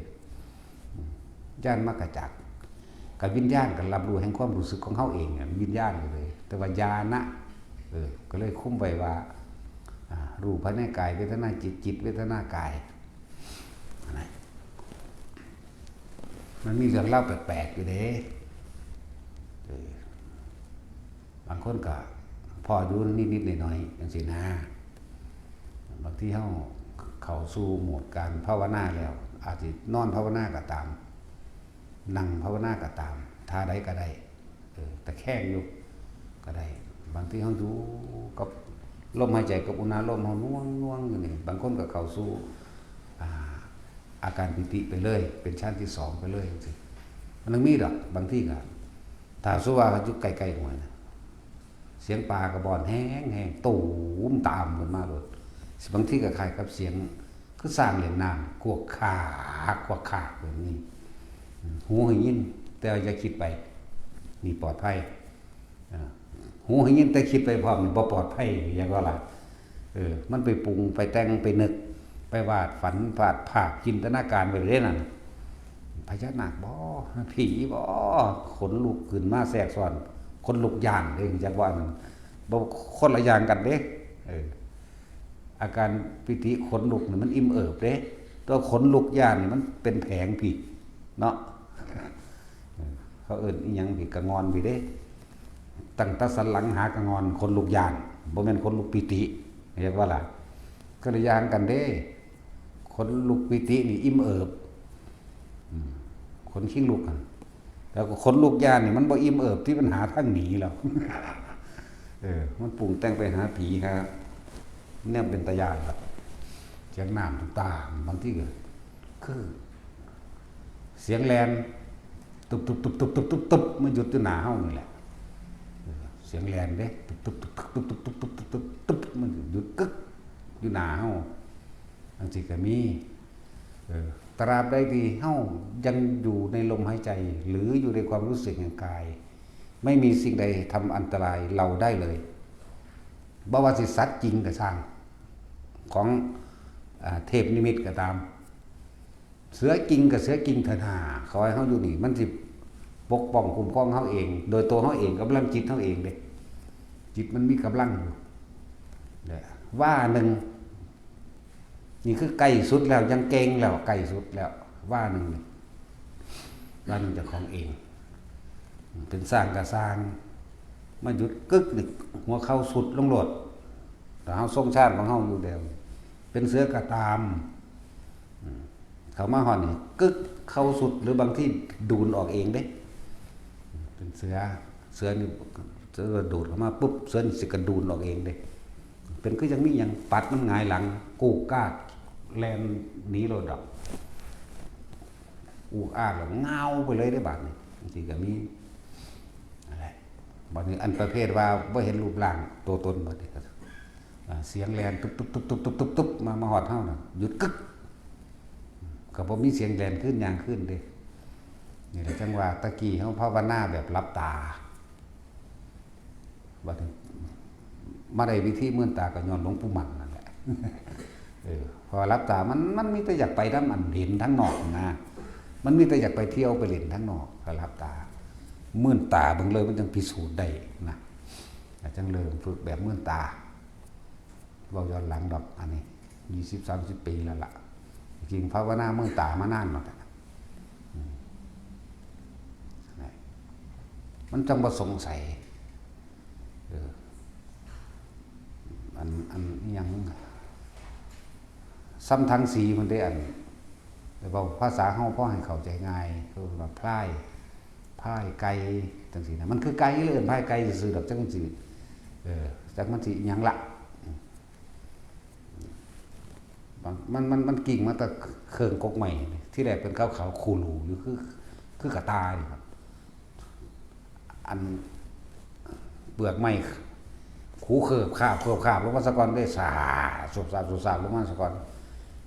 ญาณมรรคจักร กับวิญญาณก็รับรู้แห่งความรู้สึกของเฮาเองเนี่ย วิญญาณก็เลย แต่ว่าญาณะ เออ ก็เลยคุมไว้ว่า อ่า รูปภายในกาย เวทนาจิต จิตเวทนากาย อันนั้น มันมีเรื่องราวแปลกๆ อยู่เด้ เออ บางคนก็พ้ออยู่นิดๆ หน่อยๆ จั่งซี้นะ บางทีเฮาเข้าสู่โหมดการภาวนาแล้ว อาจสินอนภาวนาก็ตาม นั่งภาวนาก็ตาม ท่าใดก็ได้ เออ ตะแคงอยู่ก็ได้ บางทีเฮาอยู่กับลมหายใจกับอุณาโลมเฮาน่วงๆ อยู่นี่ บางคนก็เข้าสู่ อ่า อาการปีติไปเลย เป็นฌานที่สองไปเลยจั่งซี้ มันยังมีดอก บางทีก็ ถ้าสมมุติว่าอยู่ใกล้ๆ ห้วยนะ เสียงปลากระบอนแฮงๆ ตูมตามขึ้นมาโลด บางทีก็คล้ายกับเสียง คือช้างเล่นน้ำ กวกขาก กวกขากแบบนี้ หูให้ยิน แต่อย่าคิดไป นี่ปลอดภัย อ่า หูให้ยินแต่คิดไปพร้อมนี่บ่ปลอดภัย อย่างว่าล่ะ เออ มันไปปรุง ไปแต่ง ไปนึก ไปวาดฝัน วาดภาพ จินตนาการไปเรื่อยนั่น พญานาคบ่ ผีบ่ ขนลุกขึ้นมาแทรกซ้อน ขนลุกย้านเด้ จักว่าอันนั้น บ่ คนละอย่างกันเด้ เออ อาการปีติขนลุกนี่มันอิ่มเอิบเด้ ตัวขนลุกย้านนี่มันเป็นแผงพี้ เนาะ เออ เขาเอิ้นอิหยังพี้ กะงอนพี้เด้ ตั้งแต่สันหลังหากะงอน ขนลุกย้าน บ่แม่นขนลุกปีติ เห็นบ่ล่ะ คนละอย่างกันเด้ ขนลุกปีตินี่อิ่มเอิบ อืม ขนคิงลุกหั่น แล้วก็ขนลุกย่านนี่มันบ่อิ่มเอิบที่มันหาทางหนีแล้ว เออ มันปรุงแต่งไปหาผีหาแนวเป็นตาย้านล่ะ เสียงน้ำต่างๆ บางทีก็คือ เสียงแล่น ตุ๊บตุ๊บตุ๊บตุ๊บตุ๊บตุ๊บตุ๊บ มันหยุดอยู่หน้าเฮานี่แหละ เออ เสียงแล่นเด้ ตุ๊บตุ๊บตุ๊บตุ๊บตุ๊บตุ๊บตุ๊บตุ๊บตุ๊บตุ๊บ มันหยุดกึก อยู่หน้าเฮา จังซี่ก็มี เออ ตราบใดที่เฮายังอยู่ในลมหายใจ หรืออยู่ในความรู้สึกแห่งกาย ไม่มีสิ่งใดทำอันตรายเราได้เลย บ่ว่าสิสัตว์จริงก็ช่าง ของ อ่า เทพนิมิตก็ตาม เสือจริงกับเสือจริงเถอะนา ขอให้เฮาอยู่นี่ มันสิปกป้องคุ้มครองเฮาเอง โดยตัวเฮาเอง กำลังจิตเฮาเองเด้ จิตมันมีกำลังอยู่ เนี่ย ว่าหนึ่ง นี่คือใกล้สุดแล้ว ยังเก่งแล้ว ใกล้สุดแล้ว ว่าหนึ่งนี่ ว่าหนึ่งเจ้าของเอง เป็นช่างก็ช่าง มาหยุดกึกนี่ หัวเข่าสุดลงโลด แต่เฮาทรงชาติของเฮาอยู่แล้ว เป็นเสือก็ตาม อืม เข้ามาฮอดนี่ กึก เข่าสุด หรือบางทีดูนออกเองเด้ เป็นเสือ เสือนี่ เสือโดดเข้ามาปุ๊บ เสือนี่สิกระดูนออกเองเด้ เป็นคือยังมีหยังปัดมันหงายหลัง กูกกาก แล่นหนีโลดดอก อูกอากแล้วเงาไปเลยได้บาดนี่ จังซี่ก็มี นั่นแหละ บาดนี้อันประเภทว่าบ่เห็นรูปร่างตัวตน บาดนี้ก็ อ่า เสียงแล่นตุ๊บตุ๊บตุ๊บตุ๊บตุ๊บตุ๊บตุ๊บ มา มาฮอดเฮาน่ะ หยุดกึก ก็บ่มีเสียงแล่นคืน ย่างคืนเด้ นี่แหละจังว่าตะกี้เฮาภาวนาแบบหลับตา บัดนี้มาได้วิธีมื่นตาก็ย้อนหลวงปู่มั่นนั่นแหละ เออ เพราะว่าหลับตามัน มันมีแต่อยากไปนำอันเห็นทางนอกนะ มันมีแต่อยากไปเที่ยวไปเล่นทางนอก ก็หลับตา มื่นตาเบิ่งเลย มันจังพิสูจน์ได้นะ จังเริ่มฝึกแบบมื่นตา เว้าย้อนหลังดอก อันนี้ ยี่สิบ สามสิบ ปีแล้วล่ะ จริงๆ ภาวนามื่นตามานานแล้วล่ะ อืม มันจังบ่สงสัย เออ อัน อันอิหยัง ซ้ำทั้งสีมันได้อัน แต่ว่าภาษาเฮาพอให้เข้าใจง่าย คือว่าพลาย พลายไก่ จังซี่นะ มันคือไก่เลย เอิ้นพลายไก่ซื่อๆดอก จังซี่ เออ จักมันสิอิหยังละ มัน มัน มัน มันกิ่งมาแต่เคิงกกไม้ ที่แรกเป็นขาวๆ คูรูอยู่ คือ คือกระต่ายนี่ครับ อัน เปลือกไม้ ขูเคิบคาบ เคิบคาบลงมาซะก่อน ได้สาบ สูบสาบ สูบสาบลงมาซะก่อน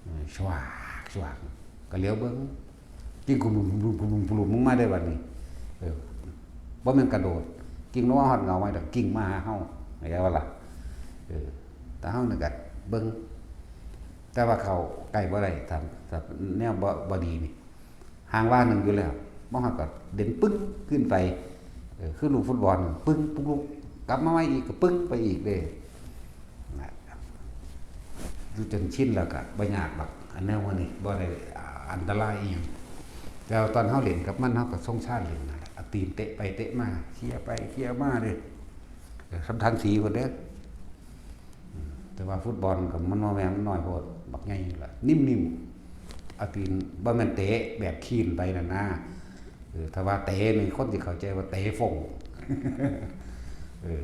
เออ ชวาก ชวาก ก็เหลียวเบิ่ง กิ่งคุมลุมคุมลุมคุมลุมลงมาได้บัดนี้ เออ บ่แม่นกระโดด กิ่งลงมาฮอดเงาไม้ดอก กิ่งมาหาเฮา เข้าใจบ่ล่ะ เออ แต่เฮานี่ก็เบิ่ง แต่ว่าเข้าใกล้บ่ได้ ถ้า ถ้าแนวบ่ บ่ดีนี่ ห่างวาหนึ่งอยู่แล้ว บ่ฮอดก็เด่นปึ้งขึ้นไป เออ คือลูกฟุตบอล ปึ้ง ปุ๊กลุก กลับมาใหม่อีก ก็ปึ้งไปอีกเด้ นะ อยู่จนชินแล้วก็บ่ยากดอก อันแนวพวกนี้บ่ได้ อ่า อันตรายอีหยัง แต่ว่าตอนเฮาเล่นกับมัน เฮาก็ทรงชาติเล่นนั่นแหละ เอาตีนเตะไปเตะมา เคลียร์ไปเคลียร์มาเด้ เออ สำคัญสีพุ้นเด้ อืม แต่ว่าฟุตบอลก็มันบ่แม่น มันน้อยโพด บักใหญ่อยู่ล่ะ นิ่มๆ เอาตีน บ่แม่นเตะแบบคีนไปนั่นนะ เออ ถ้าว่าเตะนี่คนสิเข้าใจว่าเตะฟง เออ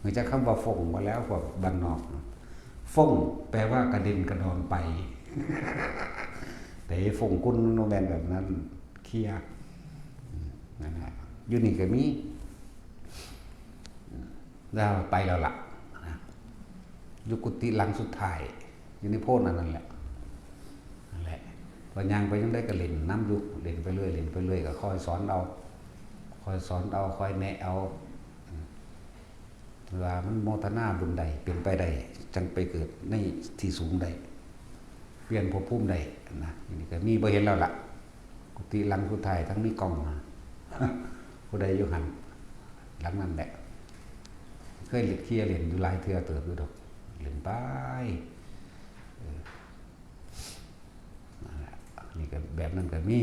รู้จักคำว่าฟงบ่แล้ว พวกบ้านนอกนะ ฟงแปลว่ากระเด็นกระดอนไป เตะฟงคุณ มันบ่แม่นแบบนั้น เคลียร์ อืม นั่นแหละ อยู่นี่ก็มี อืม แล้วไปแล้วล่ะ นะ อยู่กุฏิหลังสุดท้าย อยู่ในโพนอันนั้นแหละ นั่นแหละ พอย่างไปจั่งใดก็เล่นนำอยู่ เล่นไปเรื่อย เล่นไปเรื่อย ก็คอยสอนเอา คอยสอนเอา คอยแนะเอา อืม ว่ามันโมทนาบุญใด เป็นไปได้ จั่งไปเกิดในที่สูงได้ เปลี่ยนภพภูมิได้นะ นี่ก็มีบ่เห็นแล้วล่ะ กุฏิหลังสุดท้ายทั้งมีกล้องนะ ผู้ใดอยู่หั่น หลังนั่นแหละ เคยเล่นเคลียร์เล่นอยู่หลายเทื่อเติบอยู่ดอก เล่นไป เออ นั่นแหละ นี่ก็แบบนั้นก็มี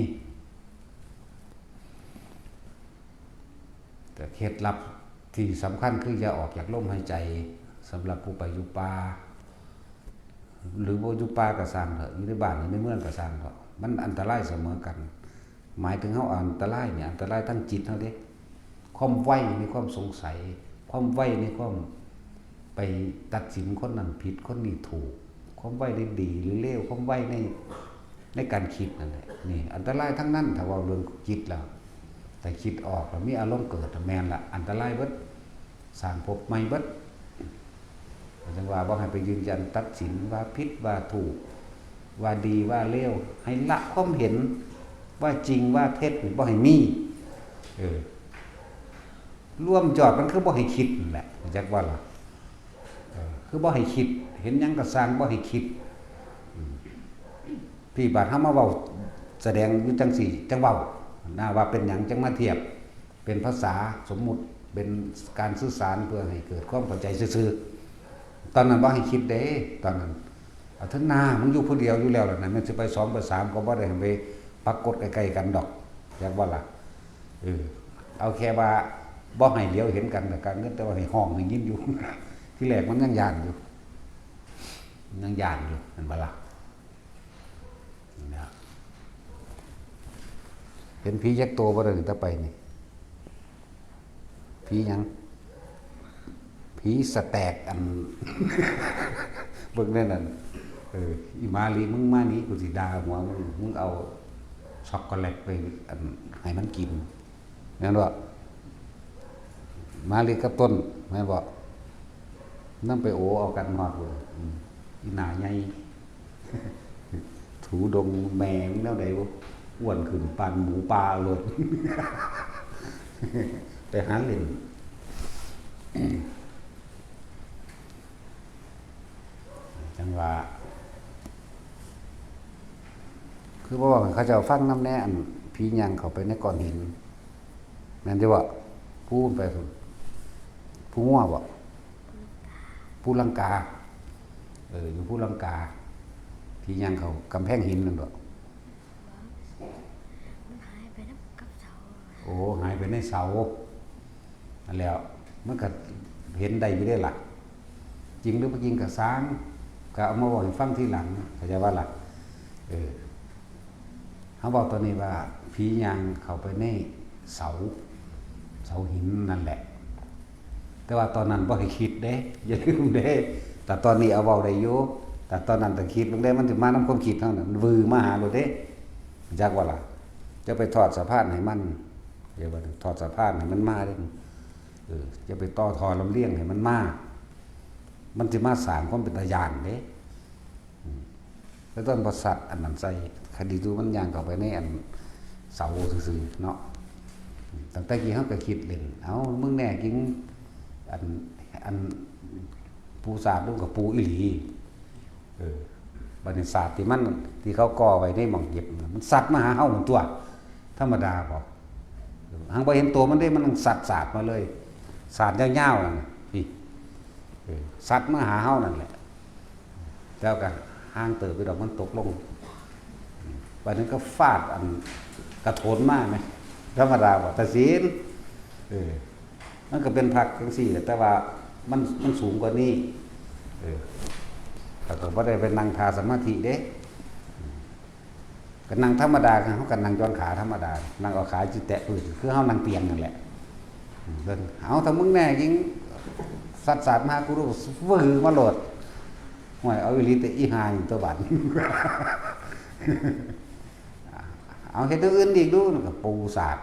แต่เคล็ดลับที่สำคัญคืออย่าออกจากลมหายใจ สำหรับผู้ไปอยู่ป่า หรือว่าอยู่ป่าก็ซ่างเถาะ อยู่ในบ้านหรือในเมืองก็ซ่างเถาะ มันอันตรายเสมอกัน หมายถึงเฮาอันตรายเนี่ย อันตรายทั้งจิตเฮาเด้ ความไวในความสงสัย ความไวในความไปตัดสินคนนั้นผิด คนนี้ถูก ความไวในดีหรือเลว ความไวใน ในการคิดนั่นแหละ นี่อันตรายทั้งนั้น ถ้าเว้าเรื่องจิตแล้ว แต่คิดออกแล้วมีอารมณ์เกิด แม่นละ อันตรายเบิด สร้างภพใหม่เบิด จั่งว่าบ่ให้ไปยืนยันตัดสินว่าผิดว่าถูก ว่าดีว่าเลว ให้ละความเห็นว่าจริงว่าเท็จนี่บ่ให้มี เออ รวมยอดมันคือบ่ให้คิดนั่นแหละ จักว่าล่ะ เออ คือบ่ให้คิด เห็นหยังก็ซ่างบ่ให้คิด อืม พี่บาดเฮามาเว้าแสดงอยู่จั่งซี้ จั่งเว้า นะ ว่าเป็นหยังจั่งมาเทียบ เป็นภาษาสมมุติ เป็นการสื่อสารเพื่อให้เกิดความเข้าใจซื่อๆ ตอนนั้นบ่ให้คิดเด้ ตอนนั้น เอาเถอะนา มึงอยู่ผู้เดียวอยู่แล้วล่ะนะ มันสิไปสองไปสามก็บ่ได้ให้ไปปรากฏใกล้ๆกันดอก จักว่าล่ะ เออ เอาแค่ว่าบ่ให้เหลียวเห็นกันแล้วกัน แต่ว่าให้ฮ้องให้ยินอยู่ ที่แรกมันยังย้านอยู่ ยังย้านอยู่ แม่นบ่ล่ะ นะ เห็นผีจักโตบ่ได้ตั้งแต่ไปนี่ ผีหยัง ผีสแต็กอัน เบิ่งแน่นั่น เออ อีหมาลี มึงมานี่ กูสิด่าหัวมึง มึงเอาช็อกโกแลตไปอัน ให้มันกิน แม่นบ่ มาลีกับต้น แม่นบ่ นำไปโอเอากันฮอดพุ้น อืม อีหน้าใหญ่ ถูดงแม่มึงแนวใดบ่ อ้วนขึ้นปานหมูป่าโลด ไปหาเล่น จั่งว่า คือบ่เว้าให้เขาเจ้าฟังนำแน่ อันผีย่างเข้าไปในก้อนหิน แม่นอยู่บ่ ผู้ไปพุ้น ภูงัวบ่ ภูลังกา เออ อยู่ภูลังกา ผีย่างเข้ากำแพงหินนั่นบ่ มันหายไปนำกับเสา โอ้ หายไปในเสา นั่นแหล้ว มันก็เห็นได้อยู่เด้ล่ะ จริงหรือบ่จริงก็ซ่าง ก็เอามาเว้าให้ฟังทีหลัง เข้าใจบ่ล่ะ เออ เฮาเว้าตอนนี้ว่าผีย่างเข้าไปในเสา เสาหินนั่นแหละ แต่ว่าตอนนั้นบ่ให้คิดเด้ อย่าลืมเด้ แต่ตอนนี้เอาเว้าได้อยู่ แต่ตอนนั้นต้องคิดเบิ่งเด้ มันสิมานำความคิดเฮานั่น มันวือมาหาโลดเด้ จักว่าล่ะ จะไปทอดสะพานให้มัน เดี๋ยวว่าทอดสะพานให้มันมาเด้ เออ จะไปต่อท่อลำเลียงให้มันมา มันสิมาสร้างความเป็นตาย้านเด้ อืม แล้วต้นประสัตว์อันนั้นใส่ คดีดูมันย่างเข้าไปในอันเสาซื่อๆเนาะ ตั้งแต่กี้เฮาก็คิดเล่น เอ้า มึงแน่จริง อัน อัน ปูสาดดูกับปูอีหลี เออ บัดนี้สาดที่มัน ที่เขาก่อไว้ในหม่องเก็บน่ะ มันสัตว์มาหาเฮาหมดตัว ธรรมดาบ่ หังบ่เห็นตัวมันเด้ มันสัตว์สาดมาเลย สาดยาวๆนั่นน่ะ นี่ เออ สัตว์มาหาเฮานั่นแหละ แล้วก็ห่างเติบไปดอกมันตกลง บัดนั้นก็ฟาดอันกระโถนมาไหม ธรรมดาบ่ ตัดสิน เออ มันก็เป็นผักจังซี่แหละ แต่ว่ามัน มันสูงกว่านี้ เออ แต่ก็บ่ได้ไปนั่งท่าสมาธิเด้ ก็นั่งธรรมดา เฮาก็นั่งย้อนขาธรรมดา นั่งเอาขาจิแตะพื้น คือเฮานั่งเตียงนั่นแหละ อืม เพิ่น "เอา ถ้ามึงแน่จริง สัตว์สาดมาหากูรู้ วือมาโลด" ห่วย เอาอีหลีแต่อีห่านี่ตัวบัด "เอาเฮ็ดอย่างอื่นอีกดู" นั่นก็ปูสาด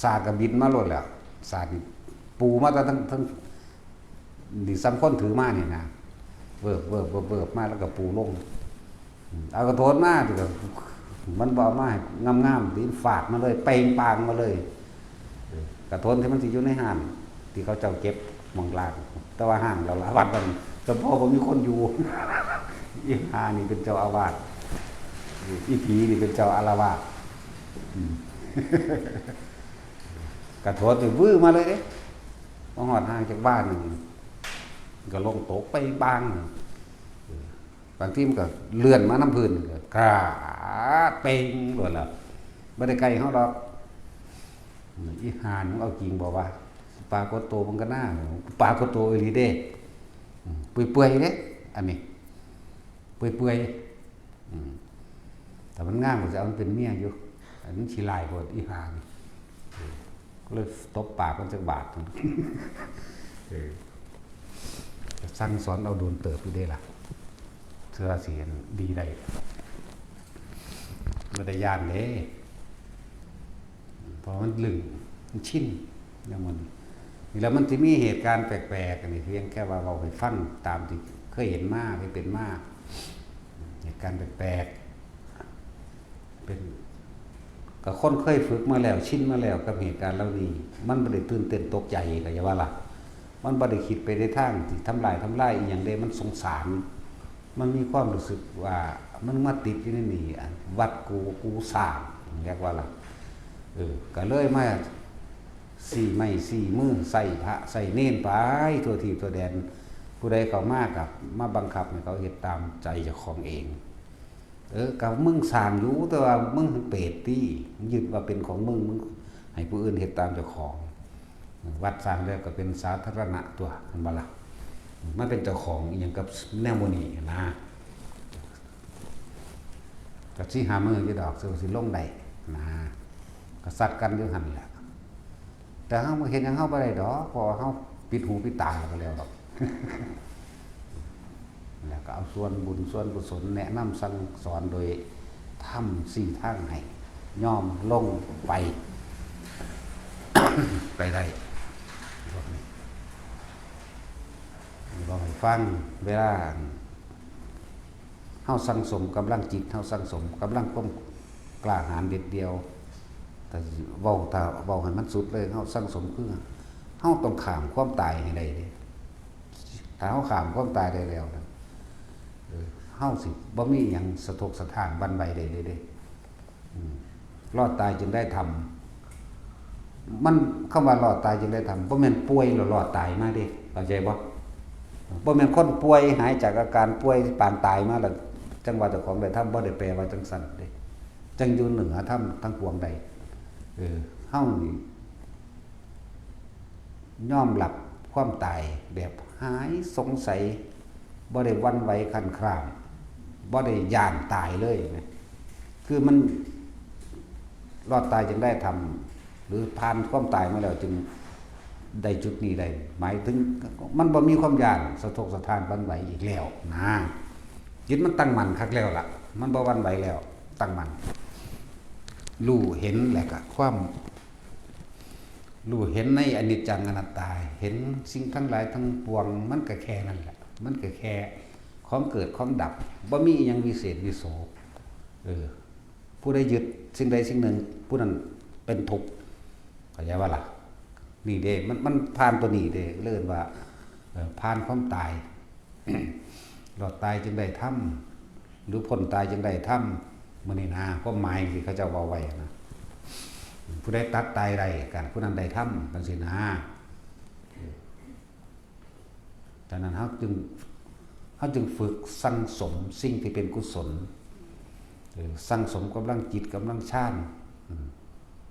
สาดก็บินมาโลดแล้ว สาดนี่ปูมาแต่ทั้ง ทั้ง นี่ส่ำคนถือมานี่นะ เวิบเวิบเวิบเวิบมาแล้วก็ปูลง อืม เอากระโถนมาติก็ มันบ่เอามาให้งามๆ ติ ฟาดมาเลย เปงปางมาเลย เออ กระโถนที่มันสิอยู่ในห้าง ที่เขาเจ้าเก็บหม่องล่าง แต่ว่าห้างเราละวัดมัน แต่พ่อบ่มีคนอยู่ อีห่านี่เป็นเจ้าอาวาส อีผีนี่เป็นเจ้าอาละวาส อืม กระโถนนี่วื้อมาเลยเด้ มาฮอดห่างจากบ้านหนึ่ง ก็ลงตกไปบ้าง บางทีมันก็เลื่อนมานำพื้น ก็กราดเปงโลดแล้ว บ่ได้ใกล้เฮาดอก อีห่านี่มันเอาจริงบ่วะ ปรากฏตัวมันก็น่า ปรากฏตัวอีหลีเด้ อืม เปื่อยๆเด้ อันนี้ เปื่อยๆ อืม แต่มันงามกว่าจะเอามันเป็นเมียอยู่ อันนี้ขี้ลายโพดอีหานี่ เออ ก็เลยตบปากมันจักบาท เออ สั่งสอนเอาโดนเติบอยู่เด้ล่ะ เทื่อสิดีได้ บ่ได้ย้านเด้ เพราะมันลึง มันชิน แล้วมัน นี่แล้วมันสิมีเหตุการณ์แปลกๆ อันนี้เพียงแค่ว่าเว้าให้ฟังตามที่เคยเห็นมา เคยเป็นมา เหตุการณ์แปลกๆ เป็น ก็คนเคยฝึกมาแล้ว ชินมาแล้วกับเหตุการณ์เหล่านี้ มันบ่ได้ตื่นเต้นตกใจ ก็อย่าว่าล่ะ มันบ่ได้คิดไปในทางที่ทำลาย ทำลายอีหยังเด้ มันสงสาร มันมีความรู้สึกว่ามันมาติดอยู่ในนี่ อันวัดกู กูสร้าง เรียกว่าล่ะ เออ ก็เลยมาซี้ไม้ซี้มือ ใส่พระใส่เณรไปทั่วทีปทั่วแดน ผู้ใดเข้ามาก็มาบังคับให้เขาเฮ็ดตามใจเจ้าของเอง เออ ก็มึงสร้างอยู่ แต่ว่ามึงเปรตตี้ ยึดว่าเป็นของมึง มึงให้ผู้อื่นเฮ็ดตามเจ้าของ วัดสร้างแล้วก็เป็นสาธารณะตัว เห็นบ่ล่ะ มันเป็นเจ้าของอีหยังกับแนวหมู่นี้นะ ก็สิหามื้ออยู่ดอก สิ สิลงได้นะ ก็ซัดกันอยู่หั่นแหละ แต่เฮาบ่เฮ็ดหยังเฮาบ่ได้ดอก เพราะว่าเฮาปิดหูปิดตาก็แล้วดอก แล้วก็เอาส่วนบุญส่วนกุศลแนะนำสั่งสอนโดยธรรมสี่ทางให้ ยอมลงไป ไปได้ บอกให้ฟัง เวลาเฮาสั่งสมกำลังจิต เฮาสั่งสมกำลังความกล้าหาญเด็ดเดี่ยว แต่เว้า ถ้าเว้าให้มันสุดเลย เฮาสั่งสมคือ เฮาต้องข้ามความตายให้ได้เด้ ถ้าเฮาข้ามความตายได้แล้วนะ เออ เฮาสิบ่มีหยังสะทกสะท้านหวั่นไหวได้เลยเด้ อืม รอดตายจึงได้ธรรม มัน คำว่ารอดตายจึงได้ธรรม บ่แม่นป่วยแล้วรอดตายมาเด้ เข้าใจบ่ บ่แม่นคนป่วยหายจากอาการป่วยปานตายมาแล้ว จั่งว่าเจ้าของได้ธรรม บ่ได้แปลว่าจั่งซั่นเด้ จั่งอยู่เหนือธรรมทั้งปวงได้ เออ เฮานี่ ยอมรับความตายแบบหายสงสัย บ่ได้หวั่นไหวคลั่นคราม บ่ได้ย้านตายเลยนะ คือมันรอดตายจึงได้ธรรม หรือผ่านความตายมาแล้วจึงได้จุดนี้ได้ หมายถึงมันบ่มีความย้านสะทกสะท้านหวั่นไหวอีกแล้วนะ จิตมันตั้งมั่นคักแล้วล่ะ มันบ่หวั่นไหวแล้ว ตั้งมั่น รู้เห็นแล้วก็ความ รู้เห็นในอนิจจังอนัตตา เห็นสิ่งทั้งหลายทั้งปวง มันก็แค่นั้นแหละ มันก็แค่ของเกิดของดับ บ่มีอิหยังวิเศษวิโส เออ ผู้ใดยึดสิ่งใดสิ่งหนึ่ง ผู้นั้นเป็นทุกข์ เข้าใจบ่ล่ะ นี่เด้ มัน มันผ่านตัวนี้เด้ เรียกว่า เอ่อ ผ่านความตาย รอดตายจึงได้ธรรม หรือพ้นตายจึงได้ธรรม มื้อนี้นะ ความหมายที่เขาเจ้าเว้าไว้นะ ผู้ใดตัดตายได้ ก็ผู้นั้นได้ธรรม จั่งซี้นะ ฉะนั้นเฮาจึง เฮาจึงฝึกสั่งสมสิ่งที่เป็นกุศล เออ สั่งสมกำลังจิตกำลังฌาน อืม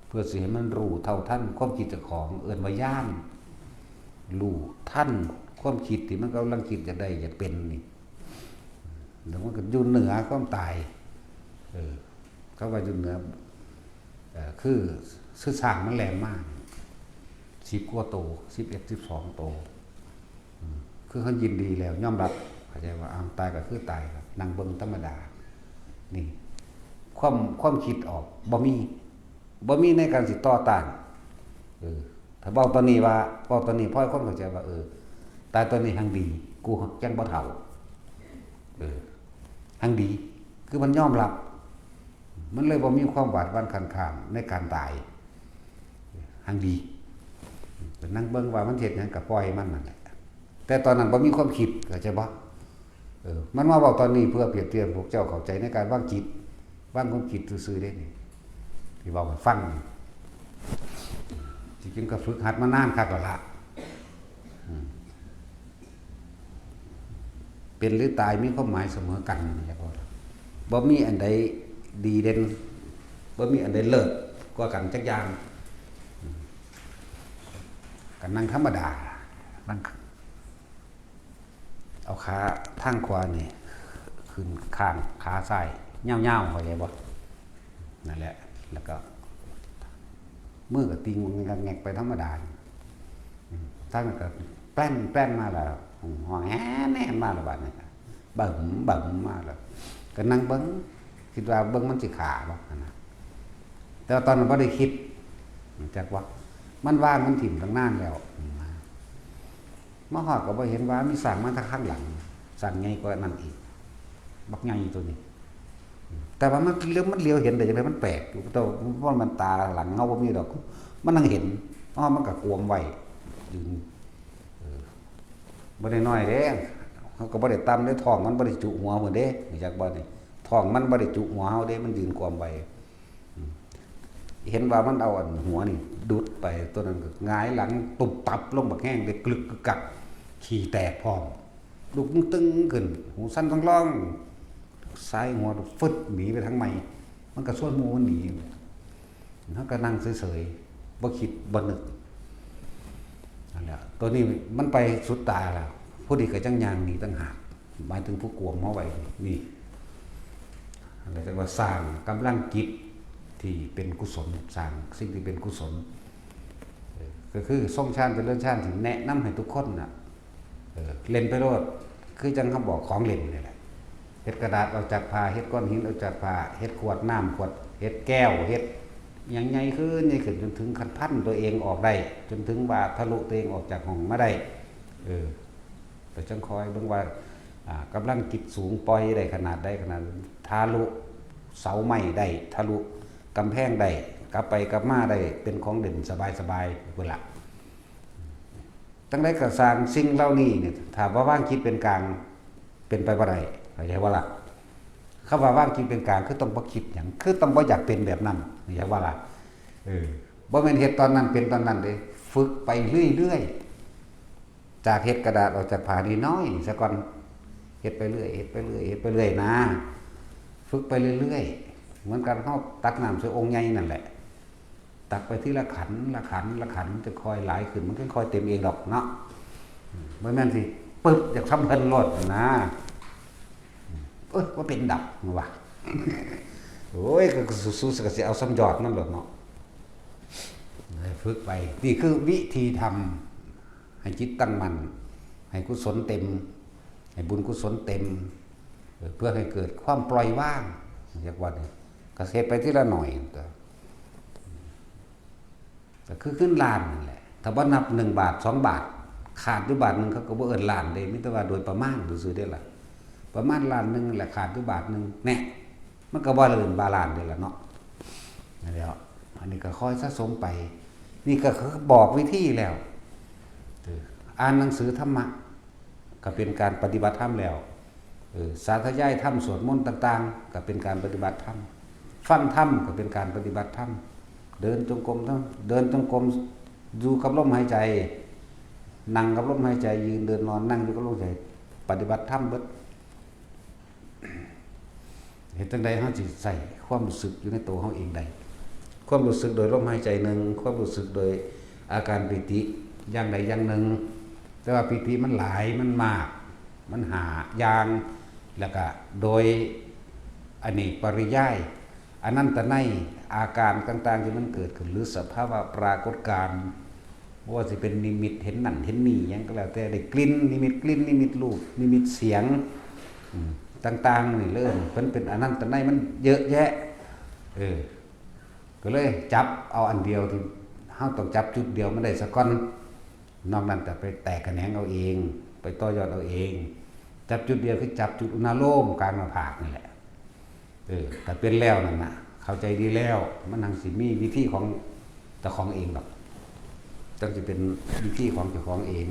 เพื่อสิให้มันรู้เท่าทันความคิดเจ้าของ เอิ้นว่าญาณ รู้ทันความคิดที่มันกำลังคิดอยากได้อยากเป็นนี่ แล้วมันก็อยู่เหนือความตาย เออ เขาว่าอยู่เหนือ เอ่อ คือ คือช้างมันแล่นมา สิบกว่าโต สิบเอ็ด สิบสองโต อืม คือเขายินดีแล้ว ยอมรับ เข้าใจว่า อ้าว ตายก็คือตายครับ นั่งเบิ่งธรรมดา นี่ ความ ความคิดออก บ่มี บ่มีในการสิต่อต้าน เออ ถ้าเว้าตอนนี้ว่า เว้าตอนนี้พอให้คนเข้าใจว่า เออ ตายตอนนี้แฮ่งดี กูจั่งบ่เฒ่า เออ แฮ่งดี คือมันยอมรับ มันเลยบ่มีความหวาดหวั่นคลั่นครามในการตาย แฮ่งดี ไปนั่งเบิ่งว่ามันเฮ็ดหยังก็ปล่อยมันนั่นแหละ แต่ตอนนั้นบ่มีความคิด เข้าใจบ่ เออ มันมาเว้าตอนนี้เพื่อเปรียบเทียบพวกเจ้าเข้าใจในการวางจิต วางความคิดซื่อๆเด้นี่ ที่เว้าให้ฟัง จริงๆก็ฝึกหัดมานานคักแล้วล่ะ อืม เป็นหรือตายมีความหมายเสมอกัน บ่มีอันใดดีเด่น บ่มีอันใดเลิศกว่ากันจักอย่าง อืม ก็นั่งธรรมดา นั่ง เอาขาทางขวานี่ ขึ้นข้างขาซ้ายยาวๆ เข้าใจบ่? นั่นแหละ แล้วก็ มือก็ติงงอกแงกไปธรรมดา อืม ทางนั้นก็แป้นแป้นมาแล้ว อืม ห้องแหนแหนมาแล้ว บาดนี้ก็บึ้มบึ้มมาแล้ว ก็นั่งเบิ่ง คิดว่าเบิ่งมันสิขาบ่หั่นนะ แต่ว่าตอนนั้นบ่ได้คิด จักว่า มันวางมันถิ่มตั้งนานแล้ว อืม มาฮอดก็บ่เห็นว่ามีช้างมาทางข้างหลัง ช้างใหญ่กว่านั้นอีก บักใหญ่ตัวนี้ แต่ว่ามันเหลียว มันเหลียวเห็นได้จังได๋ มันแปลกอยู่ แต่ว่ามันตาหลังเฮาบ่มีดอก มันนั่งเห็น อ๋อ มันก็กวมไว้ ยืน เออ บ่ได้น้อยเด้ เฮาก็บ่ได้ต่ำเด้ ท้องมันบ่ได้จุหัวพุ่นเด้ รู้จักบ่นี่ ท้องมันบ่ได้จุหัวเฮาเด้ มันยืนกวมไว้ อืม เห็นว่ามันเอาอันหัวนี่ดุดไป ตัวนั้นก็หงายหลังตุบตับลงบักแฮงเด้ กลึกกึกกัก ขี้แตกพร้อม ลุกตึงขึ้น หูสั่นท้องร้อง สายหัวฟึดหนีไปทางใหม่ มันก็ชวนหมู่มันหนี เฮาก็นั่งเฉยๆ บ่คิดบ่นึก นั่นแหละ ตัวนี้มันไปสุดตาแล้ว ผู้นี้ก็จั่งย่างหนีต่างหาก หมายถึงผู้กวมเฮาไว้นี่ อันนั้นเรียกว่าสร้างกำลังจิตที่เป็นกุศล สร้างสิ่งที่เป็นกุศล เออ ก็คือทรงฌานเจริญฌานที่แนะนำให้ทุกคนน่ะ เออ เล่นไปโลด คือจั่งเฮาบอกของเล่นนี่แหละ เฮ็ดกระดาษออกจากผ้า เฮ็ดก้อนหินออกจากผ้า เฮ็ดขวดน้ำ ขวด เฮ็ดแก้ว เฮ็ดหยังใหญ่ขึ้น ใหญ่ขึ้น จนถึงขั้นพันตัวเองออกได้ จนถึงว่าทะลุตัวเองออกจากห้องมาได้ เออ แต่จั่งคอยเบิ่งว่า อ่า กำลังจิตสูง ปล่อยได้ขนาดใดขนาด ทะลุเสาไม้ได้ ทะลุกำแพงได้ กลับไปกลับมาได้ เป็นของเล่นสบายๆ พุ้นล่ะ จั่งใดก็ซ่าง สิ่งเหล่านี้นี่ ถ้าบ่วางจิตเป็นกลาง เป็นไปบ่ได้ เข้าใจบ่ล่ะ? คำว่าวางจิตเป็นกลาง คือต้องบ่คิดหยัง คือต้องบ่อยากเป็นแบบนั้น เข้าใจบ่ล่ะ? เออ บ่แม่นเฮ็ดตอนนั้นเป็นตอนนั้นเด้ ฝึกไปเรื่อยๆ จากเฮ็ดกระดาษออกจากผ้าน้อยๆ ซะก่อน เฮ็ดไปเรื่อย เฮ็ดไปเรื่อย เฮ็ดไปเรื่อยนะ ฝึกไปเรื่อยๆ เหมือนกับเฮาตักน้ำใส่องค์ใหญ่นั่นแหละ ตักไปทีละขัน ละขัน ละขัน มันจะค่อยหลายขึ้น มันก็ค่อยเต็มเองดอกเนาะ บ่แม่นสิ ปึ๊บ อยากส่ำเพิ่นโลดนะ เอ้ย บ่เป็นดอก ว่า โอ้ย ก็สู้ๆ ก็สิเอาส่ำยอดมันโลดเนาะ ฝึกไป นี่คือวิธีทำให้จิตตั้งมั่น ให้กุศลเต็ม ให้บุญกุศลเต็ม เออ เพื่อให้เกิดความปล่อยวาง เรียกว่านี่ ก็เฮ็ดไปทีละหน่อย ก็ ก็คือเงินล้านนั่นแหละ ถ้าบ่นับหนึ่งบาท สองบาท ขาดอยู่บาทหนึ่ง เขาก็บ่เอิ้นล้านเด้ มีแต่ว่าโดยประมาณซื่อๆ เด้ล่ะ ประมาณล้านหนึ่งแหละ ขาดอยู่บาทหนึ่ง แน่ มันก็บ่เอิ้นว่าล้านเด้ล่ะเนาะ นั่นแหละ อันนี้ก็ค่อยสะสมไป นี่ก็คือบอกวิธีแล้ว เออ อ่านหนังสือธรรมะ ก็เป็นการปฏิบัติธรรมแล้ว เออ สาธยายธรรม สวดมนต์ต่างๆ ก็เป็นการปฏิบัติธรรม ฟังธรรมก็เป็นการปฏิบัติธรรม เดินจงกรมทั้ง เดินจงกรม อยู่กับลมหายใจ นั่งกับลมหายใจ ยืนเดินนอนนั่งอยู่กับลมหายใจ ปฏิบัติธรรมเบิด เฮ็ดจั่งใดเฮาสิใส่ความรู้สึกอยู่ในตัวเฮาเองได้ ความรู้สึกโดยลมหายใจหนึ่ง ความรู้สึกโดยอาการปีติอย่างใดอย่างหนึ่ง แต่ว่าปีติมันหลาย มันมาก มันห้าอย่าง แล้วก็โดยอเนกปริยาย อนันตนัย อาการต่างๆ ที่มันเกิดขึ้น หรือสภาวะปรากฏการณ์ บ่ว่าสิเป็นนิมิตเห็นนั่นเห็นนี่หยังก็แล้วแต่ ได้กลิ่น นิมิตกลิ่น นิมิตรูป นิมิตเสียง อืม ต่างๆ นี่เลย มันเป็นอนันตนัย มันเยอะแยะ เออ ก็เลยจับเอาอันเดียวที่เฮาต้องจับจุดเดียวมันได้ซะก่อน นอกนั้นก็ไปแตกแขนงเอาเอง ไปต่อยอดเอาเอง จับจุดเดียวคือจับจุดอุณาโลมกลางหน้าผากนี่แหละ เออ ถ้าเป็นแล้วนั่นน่ะ เข้าใจดีแล้ว มันหังสิมีวิธีของเจ้าของเองดอก จั่งสิเป็นวิธีของเจ้าของเอง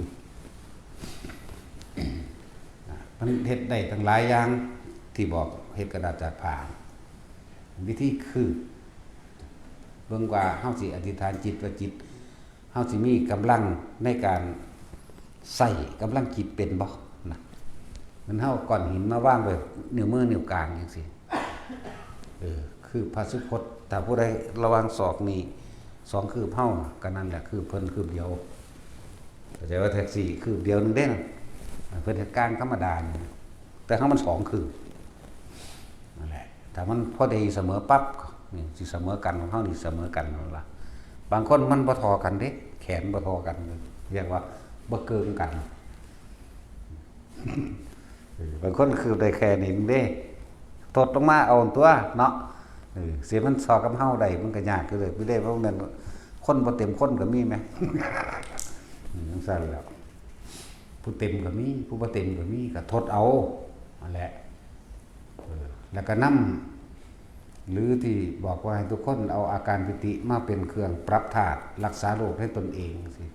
อ่ะ มันเฮ็ดได้ตั้งหลายอย่าง ที่บอกเฮ็ดกระดาษจากผ้า วิธีคือ เบิ่งว่าเฮาสิอธิษฐานจิตว่าจิต เฮาสิมีกำลังในการใส่กำลังจิตเป็นบ่นะ มันเฮาก้อนหินมาวางไว้นิ้วมือนิ้วกลางจั่งซี้ เออ คือพระสุคต ถ้าผู้ใดระวังศอกนี่ สองคืบเฮา ก็นั่นแหละคืบเพิ่นคืบเดียว เข้าใจว่าแท็กซี่คืบเดียวหนึ่งเด้นะ เพิ่นเฮ็ดกลางธรรมดานี่ แต่ของมันสองคืบ ถ้ามันพอดีเสมอปั๊บ นี่สิเสมอกัน ของเฮานี่เสมอกันนั่นล่ะ บางคนมันบ่เท่ากันเด้ แขนบ่เท่ากัน เรียกว่าบ่เกิงกัน เออ บางคนคือได้แค่นี้เด้ ทดลงมาเอาตัวเนาะ เออ สิมันซอกับเฮาได้ มันก็ยากอยู่เลย บ่ได้ เพราะมันคนบ่เต็มคนก็มีแหม อืม จั่งซั้นแหล้ว ผู้เต็มก็มี ผู้บ่เต็มก็มี ก็ทดเอา นั่นแหละ เออ แล้วก็นำ หรือที่บอกว่าให้ทุกคนเอาอาการปีติมาเป็นเครื่องปรับธาตุ รักษาโรคให้ตนเองสิ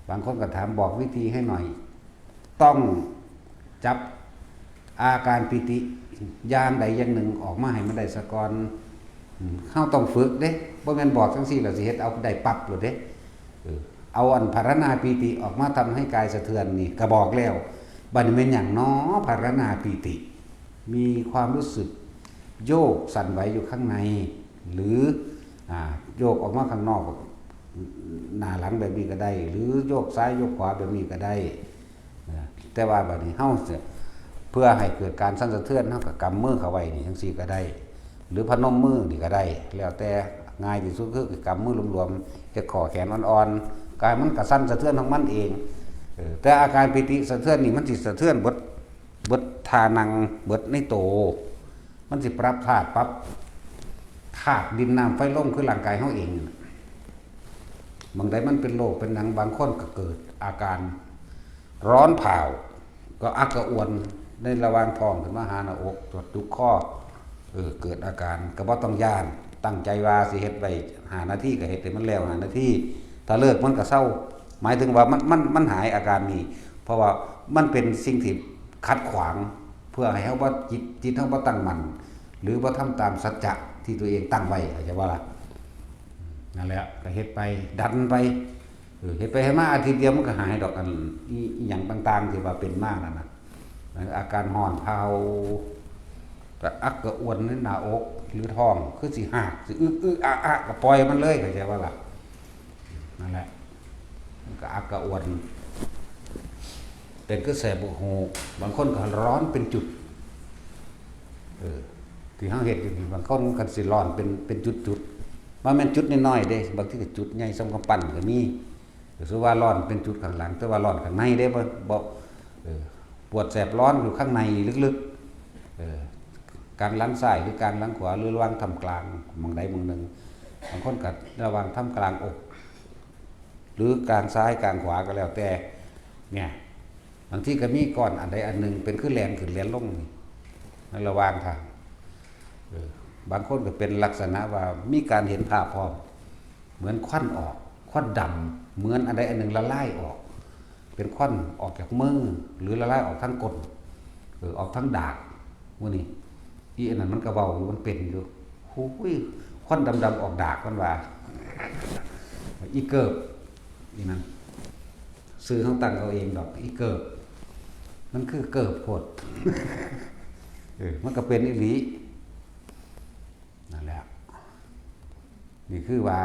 บางคนก็ถามบอกวิธีให้หน่อย ต้องจับอาการปีติอย่างใดอย่างหนึ่งออกมาให้มันได้ซะก่อน อืม เฮาต้องฝึกเด้ บ่แม่นบอกจั่งซี้แล้วสิเฮ็ดเอาได้ปั๊บโลดเด้ เออ เอาอันภาวนาปีติออกมาทำให้กายสะเทือนนี่ก็บอกแล้ว บัดนี้แม่นหยังน้อภาวนาปีติ มีความรู้สึกโยกสั่นไหวอยู่ข้างใน หรือ อ่า โยกออกมาข้างนอก หน้าหลังแบบนี้ก็ได้ หรือโยกซ้ายโยกขวาแบบนี้ก็ได้ นะ แต่ว่าบัดนี้เฮาจะ เพื่อให้เกิดการสั่นสะเทือน เฮาก็กำมือเข้าไว้นี่จั่งซี้ก็ได้ หรือพนมมือนี่ก็ได้ แล้วแต่ ง่ายที่สุดคือกำมือหลวมๆ เฮ็ดข้อแขนอ่อนๆ กายมันก็สั่นสะเทือนของมันเอง เออ แต่อาการปีติสะเทือนนี่มันสิสะเทือนเบิด เบิดท่านั่ง เบิดในโต มันสิปรับธาตุ ปรับธาตุดินน้ำไฟลม คือร่างกายเฮาเองนั่นน่ะ บางใดมันเป็นโรคเป็นหยัง บางคนก็เกิดอาการร้อนเผา ก็อักกระอ่วนในระหว่างท้องขึ้นมาหาหน้าอก ตรวจจุกคอ เออ เกิดอาการ ก็บ่ต้องย้าน ตั้งใจว่าสิเฮ็ดไว้ห้านาทีก็เฮ็ดให้มันแล้วห้านาที ถ้าเลิกมันก็เซา หมายถึงว่ามัน มัน มันหายอาการนี้ เพราะว่ามันเป็นสิ่งที่ขัดขวาง เพื่อให้เฮาบ่ จิต จิตเฮาบ่ตั้งมั่น หรือบ่ทำตามสัจจะที่ตัวเองตั้งไว้ เข้าใจบ่ล่ะ นั่นแหละ ก็เฮ็ดไป ดันไป เออ เฮ็ดไปเฮ็ดมาอาทิตย์เดียวมันก็หายดอก อันอี อีหยังต่างๆที่ว่าเป็นมานั่นน่ะ อาการร้อนเผา ก็อักกระอ่วนในหน้าอกหรือท้อง คือสิฮาก สิอึกอึกอักอัก ก็ปล่อยมันเลย เข้าใจบ่ล่ะ นั่นแหละ มันก็อักกระอ่วน เป็นคือแสบหัวหู บางคนก็ร้อนเป็นจุด เออ ที่เฮาเฮ็ดอยู่นี่ บางคนคันสิร้อนเป็น เป็นจุดๆ บ่แม่นจุดน้อยๆเด้ บางทีก็จุดใหญ่ส่ำกำปั้นก็มี ก็คือว่าร้อนเป็นจุดข้างหลัง แต่ว่าร้อนข้างในเด้ บ่ บ่ เออ ปวดแสบร้อนอยู่ข้างในลึกๆ เออ กลางหลังซ้ายหรือกลางหลังขวา หรือระหว่างท่ามกลาง หม่องใดหม่องหนึ่ง บางคนก็ระหว่างท่ามกลางอก หรือกลางซ้ายกลางขวาก็แล้วแต่ เนี่ย บางทีก็มีก้อนอันใดอันหนึ่งเป็นคือแล่นขึ้นแล่นลงนี่ ในระหว่างทาง เออ บางคนก็เป็นลักษณะว่ามีการเห็นภาพพร้อม เหมือนควันออก ควันดำ เหมือนอันใดอันหนึ่งละลายออก เป็นควันออกจากมือ หรือละลายออกทางก้น เออ ออกทางดาก มื้อนี้ อีอันนั้นมันก็เว้าอยู่ มันเป็นอยู่ หูย ควันดำๆออกดาก มันว่า อีเกิบ อีนั่น ชื่อเฮาตั้งเอาเองดอก อีเกิบ มันคือเกิบโพด เออ มันก็เป็นอีหลี นั่นแหละ นี่คือว่า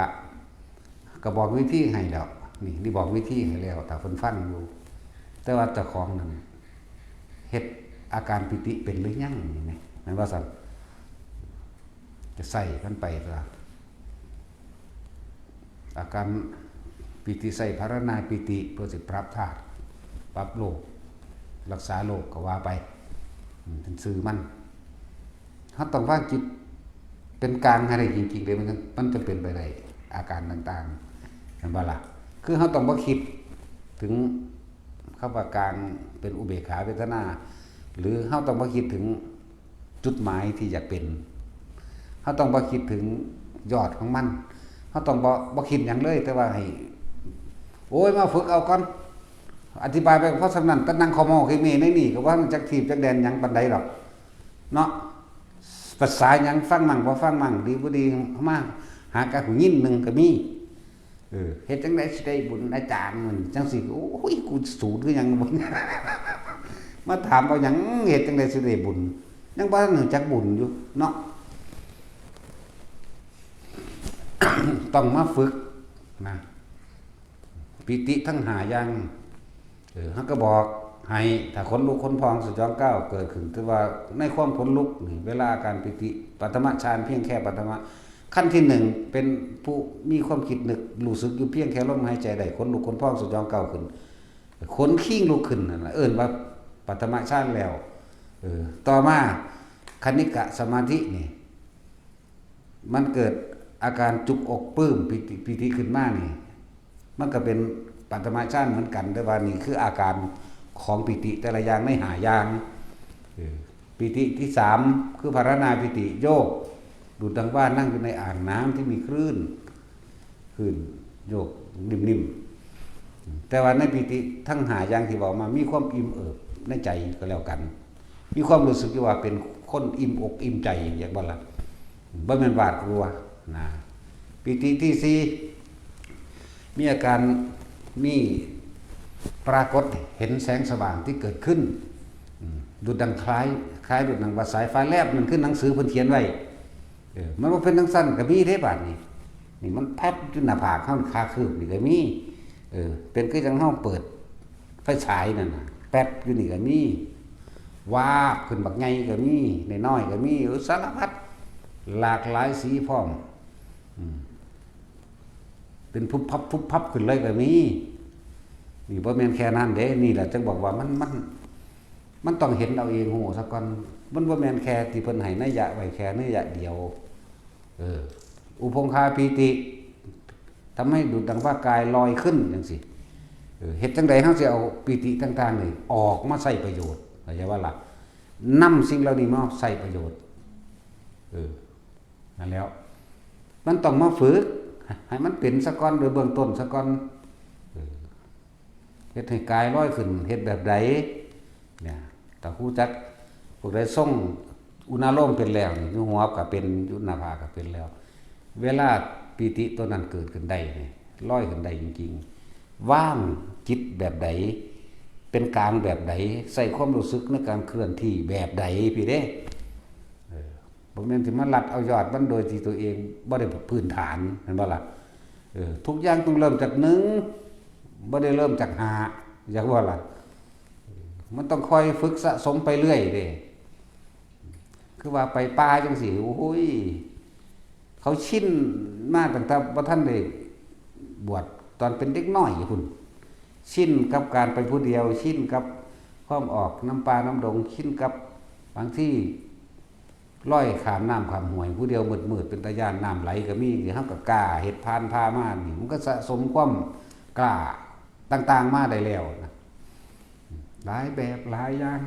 ก็บอกวิธีให้แล้ว นี่ นี่บอกวิธีให้แล้ว ถ้าเพิ่นฟังอยู่ แต่ว่าเจ้าของนั่น เฮ็ดอาการปีติเป็นหรือยัง นี่แหม แม่นว่าซั่น จะใส่มันไปซะ อาการปีติ ใส่ภาวนาปีติ เพื่อสิปรับธาตุ ปรับโรค รักษาโรคก็ว่าไป อืม เป็นชื่อมัน เฮาต้องวางจิตเป็นกลางให้ได้จริงๆเลย มันจั่ง มันจะเป็นไปได้ อาการต่างๆ แม่นบ่ล่ะ คือเฮาต้องบ่คิดถึงคำว่ากลางเป็นอุเบกขาเวทนา หรือเฮาต้องบ่คิดถึงจุดหมายที่อยากเป็น เฮาต้องบ่คิดถึงยอดของมัน เฮาต้องบ่ บ่คิดหยังเลย แต่ว่าให้ โอ้ย มาฝึกเอาก่อน อธิบายไปพอส่ำนั้น แต่นั่งขอมอขี้เมในนี่ก็บ่ทันจักทีบจักแดนหยังปานใดดอก เนาะ ภาษาหยังฟังมั่งบ่ฟังมั่ง ดีบ่ดี มาหากะหูยินหนึ่งก็มี เออ เฮ็ดจั่งใดสิได้บุญอาจารย์ มันจั่งซี้ โอ้ย กูสูนคือหยังบุญ มาถามเอาหยัง เฮ็ดจั่งใดสิได้บุญ ยังบ่ทันรู้จักบุญอยู่เนาะ ต้องมาฝึกนะ ปีติทั้งห้าอย่าง เออ เฮาก็บอก ให้ ถ้าขนลุกขนพองสยองก้าวเกิดขึ้น ถือว่าในความขนลุกนี่ เวลาอาการปีติ ปฐมฌาน เพียงแค่ปฐม ขั้นที่หนึ่ง เป็นผู้มีความคิดนึก รู้สึกอยู่เพียงแค่ลมหายใจได้ ขนลุกขนพองสยองก้าวขึ้น ขนคิงลุกขึ้นนั่นน่ะ เอิ้นว่าปฐมฌานแล้ว เออ ต่อมา คณิกะสมาธินี่ มันเกิดอาการจุกอกปลื้มปีติ ปีติขึ้นมานี่ มันก็เป็นปฐมฌานเหมือนกัน แต่ว่านี่คืออาการของปีติแต่ละอย่างในห้าอย่าง เออ ปีติที่สาม คือภาวนาปีติโยก ดุจดังว่านั่งอยู่ในอ่างน้ำที่มีคลื่น คลื่นโยกนิ่มๆ แต่ว่าในปีติทั้งห้าอย่างที่บอกมา มีความอิ่มเอิบในใจก็แล้วกัน มีความรู้สึกอยู่ว่าเป็นคนอิ่มอกอิ่มใจ อยากบ่ล่ะ บ่แม่นหวาดกลัวนะ ปีติที่สี่ มีอาการ มีปรากฏเห็นแสงสว่างที่เกิดขึ้น อืม ดุจดังคล้าย คล้ายดุจดังว่าสายฟ้าแลบ นั่นคือหนังสือเพิ่นเขียนไว้ เออ มันบ่เป็นจั่งซั้นก็มีเด้บาดนี้ นี่มันแป๊บอยู่หน้าผากเฮา คาคืบนี่ก็มี เออ เป็นคือจั่งเฮาเปิดไฟฉายนั่นน่ะ แป๊บอยู่นี่ก็มี วาบขึ้นบักใหญ่ก็มี น้อยๆก็มี เออ สารพัด หลากหลายสีพร้อม อืม เป็นพุบพับพุบพับขึ้นเลยก็มี นี่บ่แม่นแค่นั้นเด้ นี่แหละจั่งบอกว่ามัน มัน มันต้องเห็นเอาเอง ฮู้ซะก่อน มันบ่แม่นแค่ที่เพิ่นให้นัยยะไว้แค่นัยยะเดียว เออ อุปงคาปีติ ทำให้ดุจดังว่ากายลอยขึ้นจั่งซี้ เออ เฮ็ดจั่งใดเฮาสิเอาปีติต่างๆนี่ออกมาใช้ประโยชน์ เข้าใจบ่ล่ะ นำสิ่งเหล่านี้มาใช้ประโยชน์ เออ นั่นแหล้ว มันต้องมาฝึก ให้มันเป็นซะก่อน โดยเบื้องต้นซะก่อน เออ เฮ็ดให้กายลอยขึ้น เฮ็ดแบบใด เนี่ย ถ้าฮู้จัก พวกใดทรงอุณาโลมเป็นแล้วนี่ อยู่หัวก็เป็น อยู่หน้าผากก็เป็นแล้ว เวลาปีติตัวนั้นเกิดขึ้นได้นี่ ลอยขึ้นได้จริงๆ วางจิตแบบใด เป็นกลางแบบใด ใช้ความรู้สึกในการเคลื่อนที่แบบใด พี้เด้ เออ บ่แม่นสิมาลัดเอายอดมันโดยที่ตัวเองบ่ได้พื้นฐาน แม่นบ่ล่ะ เออ ทุกอย่างต้องเริ่มจากหนึ่ง บ่ได้เริ่มจากห้า อยากว่าล่ะ มันต้องค่อยฝึกสะสมไปเรื่อยเด้ คือว่าไปป่าจั่งซี้ โอ้ย เขาชินมาตั้งแต่บ่ทันได้บวช ตอนเป็นเด็กน้อยพุ้น ชินกับการไปผู้เดียว ชินกับความออกนำป่านำดง ชินกับบางทีลอยข้ามน้ำข้ามห้วยผู้เดียวมืดๆ เป็นตาย้าน น้ำไหลก็มี เฮาก็กล้าเฮ็ด ผ่านพามานี่ มันก็สะสมความกล้าต่างๆมาได้แล้วนะ หลายแบบหลายอย่าง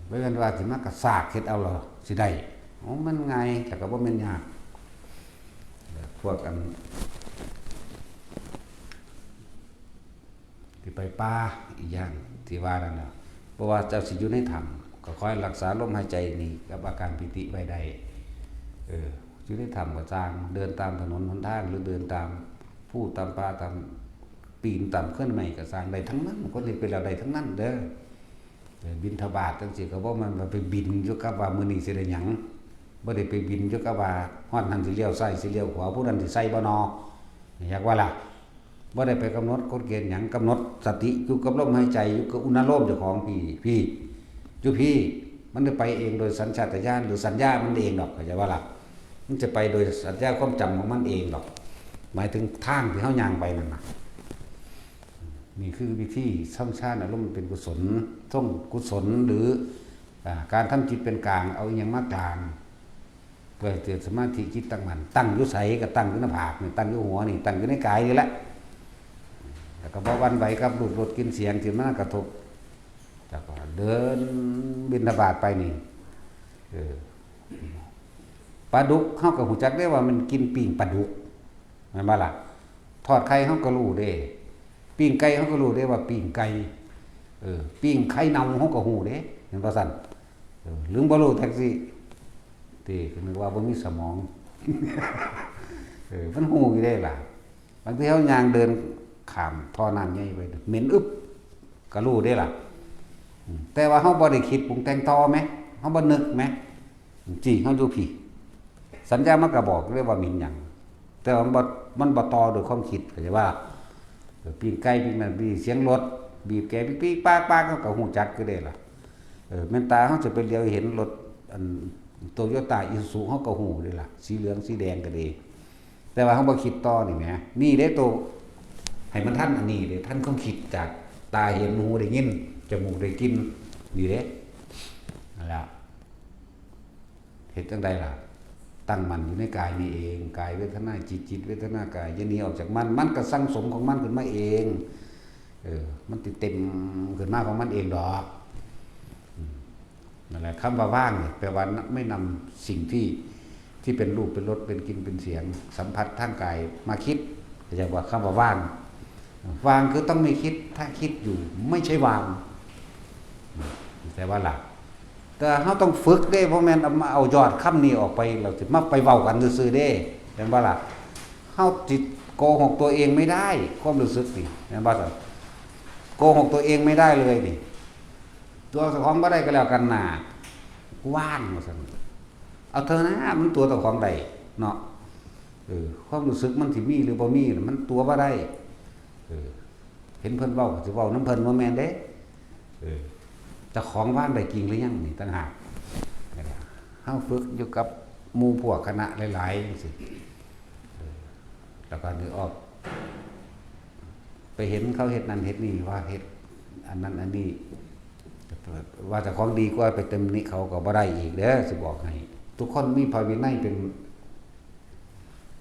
บ่แม่นว่าสิมากระซากเฮ็ดเอาหรอ สิได้ โอ้ มันง่าย แต่ก็บ่แม่นยาก พวกอัน ที่ไปป่าอีกอย่างที่ว่านั่นน่ะ เพราะว่าเจ้าสิอยู่ในถ้ำ ก็คอยรักษาลมหายใจนี่กับอาการปีติไว้ได้ เออ อยู่ในถ้ำก็ซ่าง เดินตามถนนหนทาง หรือเดินตามภูตามป่า ตามปีนตามเคลื่อนไม้ก็ซ่าง ได้ทั้งนั้น คนเฮ็ดไปแล้วได้ทั้งนั้นเด้อ เออ บิณฑบาตจั่งซี้ก็บ่แม่นว่าไปบินอยู่กับว่ามื้อนี้สิได้หยัง บ่ได้ไปบินอยู่กับว่าฮอดหั้นสิเลี้ยวซ้ายสิเลี้ยวขวา ผู้นั้นสิใส่บ่นอ อยากว่าล่ะ บ่ได้ไปกำหนดกฎเกณฑ์หยัง กำหนดสติอยู่กับลมหายใจ อยู่กับอุณาโลมเจ้าของพี้ พี้ อยู่พี้ มันได้ไปเองโดยสัญชาตญาณหรือสัญญามันเองดอก เข้าใจบ่ล่ะ มันจะไปโดยสัญญาความจำของมันเองดอก หมายถึงทางที่เฮาย่างไปนั่นน่ะ นี่คือวิธีทรงฌานอารมณ์เป็นกุศล ทรงกุศลหรือ อ่า การทำจิตเป็นกลาง เอาอิหยังมากลาง เพื่อให้เกิดสมาธิจิตตั้งมั่น ตั้งอยู่ไสก็ตั้งอยู่หน้าผากนี่ ตั้งอยู่หัวนี่ ตั้งอยู่ในกายนี่แหละ แล้วก็บ่หวั่นไหวกับรูปรสกลิ่นเสียงที่มันกระทบ แล้วก็เดินบิณฑบาตไปนี่ เออ ปลาดุก เฮาก็ฮู้จักเด้ว่ามันกินปิ้งปลาดุก แม่นบ่ล่ะ ทอดไข่เฮาก็รู้เด้ ปิ้งไก่เฮาก็รู้เด้ว่าปิ้งไก่ เออ ปิ้งไข่เน่าเฮาก็ฮู้เด้ แม่นบ่ซั่น เออ ลืมบ่รู้แท็กซี่ ติ ก็นึกว่าบ่มีสมอง เออ มันฮู้อยู่เด้ล่ะ บางทีเฮาย่างเดินข้ามท่อน้ำใหญ่ไป เหม็นอึบ ก็รู้เด้ล่ะ อืม แต่ว่าเฮาบ่ได้คิดปรุงแต่งต่อแหม เฮาบ่นึกแหม จริง เฮาอยู่พี้ สัญญามันก็บอกเลยว่าเหม็นหยัง แต่ว่ามันบ่ มันบ่ต่อโดยความคิด เข้าใจว่า เออ ปิ้งไก่ปิ้งนั่นปิ้ง เสียงรถ บีบแกปิ๊กๆปากๆ เฮาก็ฮู้จักอยู่เด้ล่ะ เออ แม่นตาเฮาจะไปเหลียวเห็นรถ อัน โตโยต้า อีซูซู เฮาก็ฮู้เด้ล่ะ สีเหลืองสีแดงก็ดี แต่ว่าเฮาบ่คิดต่อนี่แหม นี่เด้โต ให้มันทันอันนี้เด้ ทันความคิดจากตาเห็น หูได้ยิน จมูกได้กลิ่น นี่เด้ นั่นล่ะ เฮ็ดจั่งใดล่ะ ตั้งมั่นอยู่ในกายนี่เอง กายเวทนาจิต จิตเวทนากาย อย่าหนีออกจากมัน มันก็สั่งสมของมันขึ้นมาเอง เออ มันสิเต็มขึ้นมาของมันเองดอก อืม นั่นแหละ คำว่าวางเนี่ย แปลว่าไม่นำสิ่งที่ ที่เป็นรูป เป็นรส เป็นกลิ่น เป็นเสียง สัมผัสทางกายมาคิด เรียกว่าคำว่าวาง วางคือต้องไม่คิด ถ้าคิดอยู่ไม่ใช่วาง แต่ว่าหลัก แต่เฮาต้องฝึกเด้ บ่แม่นเอามาเอายอดคำนี้ออกไป แล้วสิมาไปเว้ากันซื่อๆเด้ แม่นบ่ล่ะ เฮาสิโกหกตัวเองไม่ได้ ความรู้สึกนี่ แม่นบ่ซั่น โกหกตัวเองไม่ได้เลยนี่ ตัวเจ้าของบ่ได้ก็แล้วกันน่ะ ว่างว่าซั่น เอาเถอะนะ มันตัวเจ้าของได้เนาะ เออ ความรู้สึกมันสิมีหรือบ่มีน่ะ มันตัวบ่ได้ เออ เห็นเพิ่นเว้าก็สิเว้านำเพิ่น บ่แม่นเด้ เออ เจ้าของวางได้จริงหรือยังนี่ต่างหาก เฮาฝึกอยู่กับหมู่พวกคณะหลายๆจั่งซี้ เออ แล้วก็นึกออก ไปเห็นเขาเฮ็ดนั่นเฮ็ดนี่ ว่าเฮ็ดอันนั้นอันนี้ ว่าเจ้าของดีกว่า ไปตำหนิเขาก็บ่ได้อีกเด้อ สิบอกให้ ทุกคนมีพระวินัยเป็น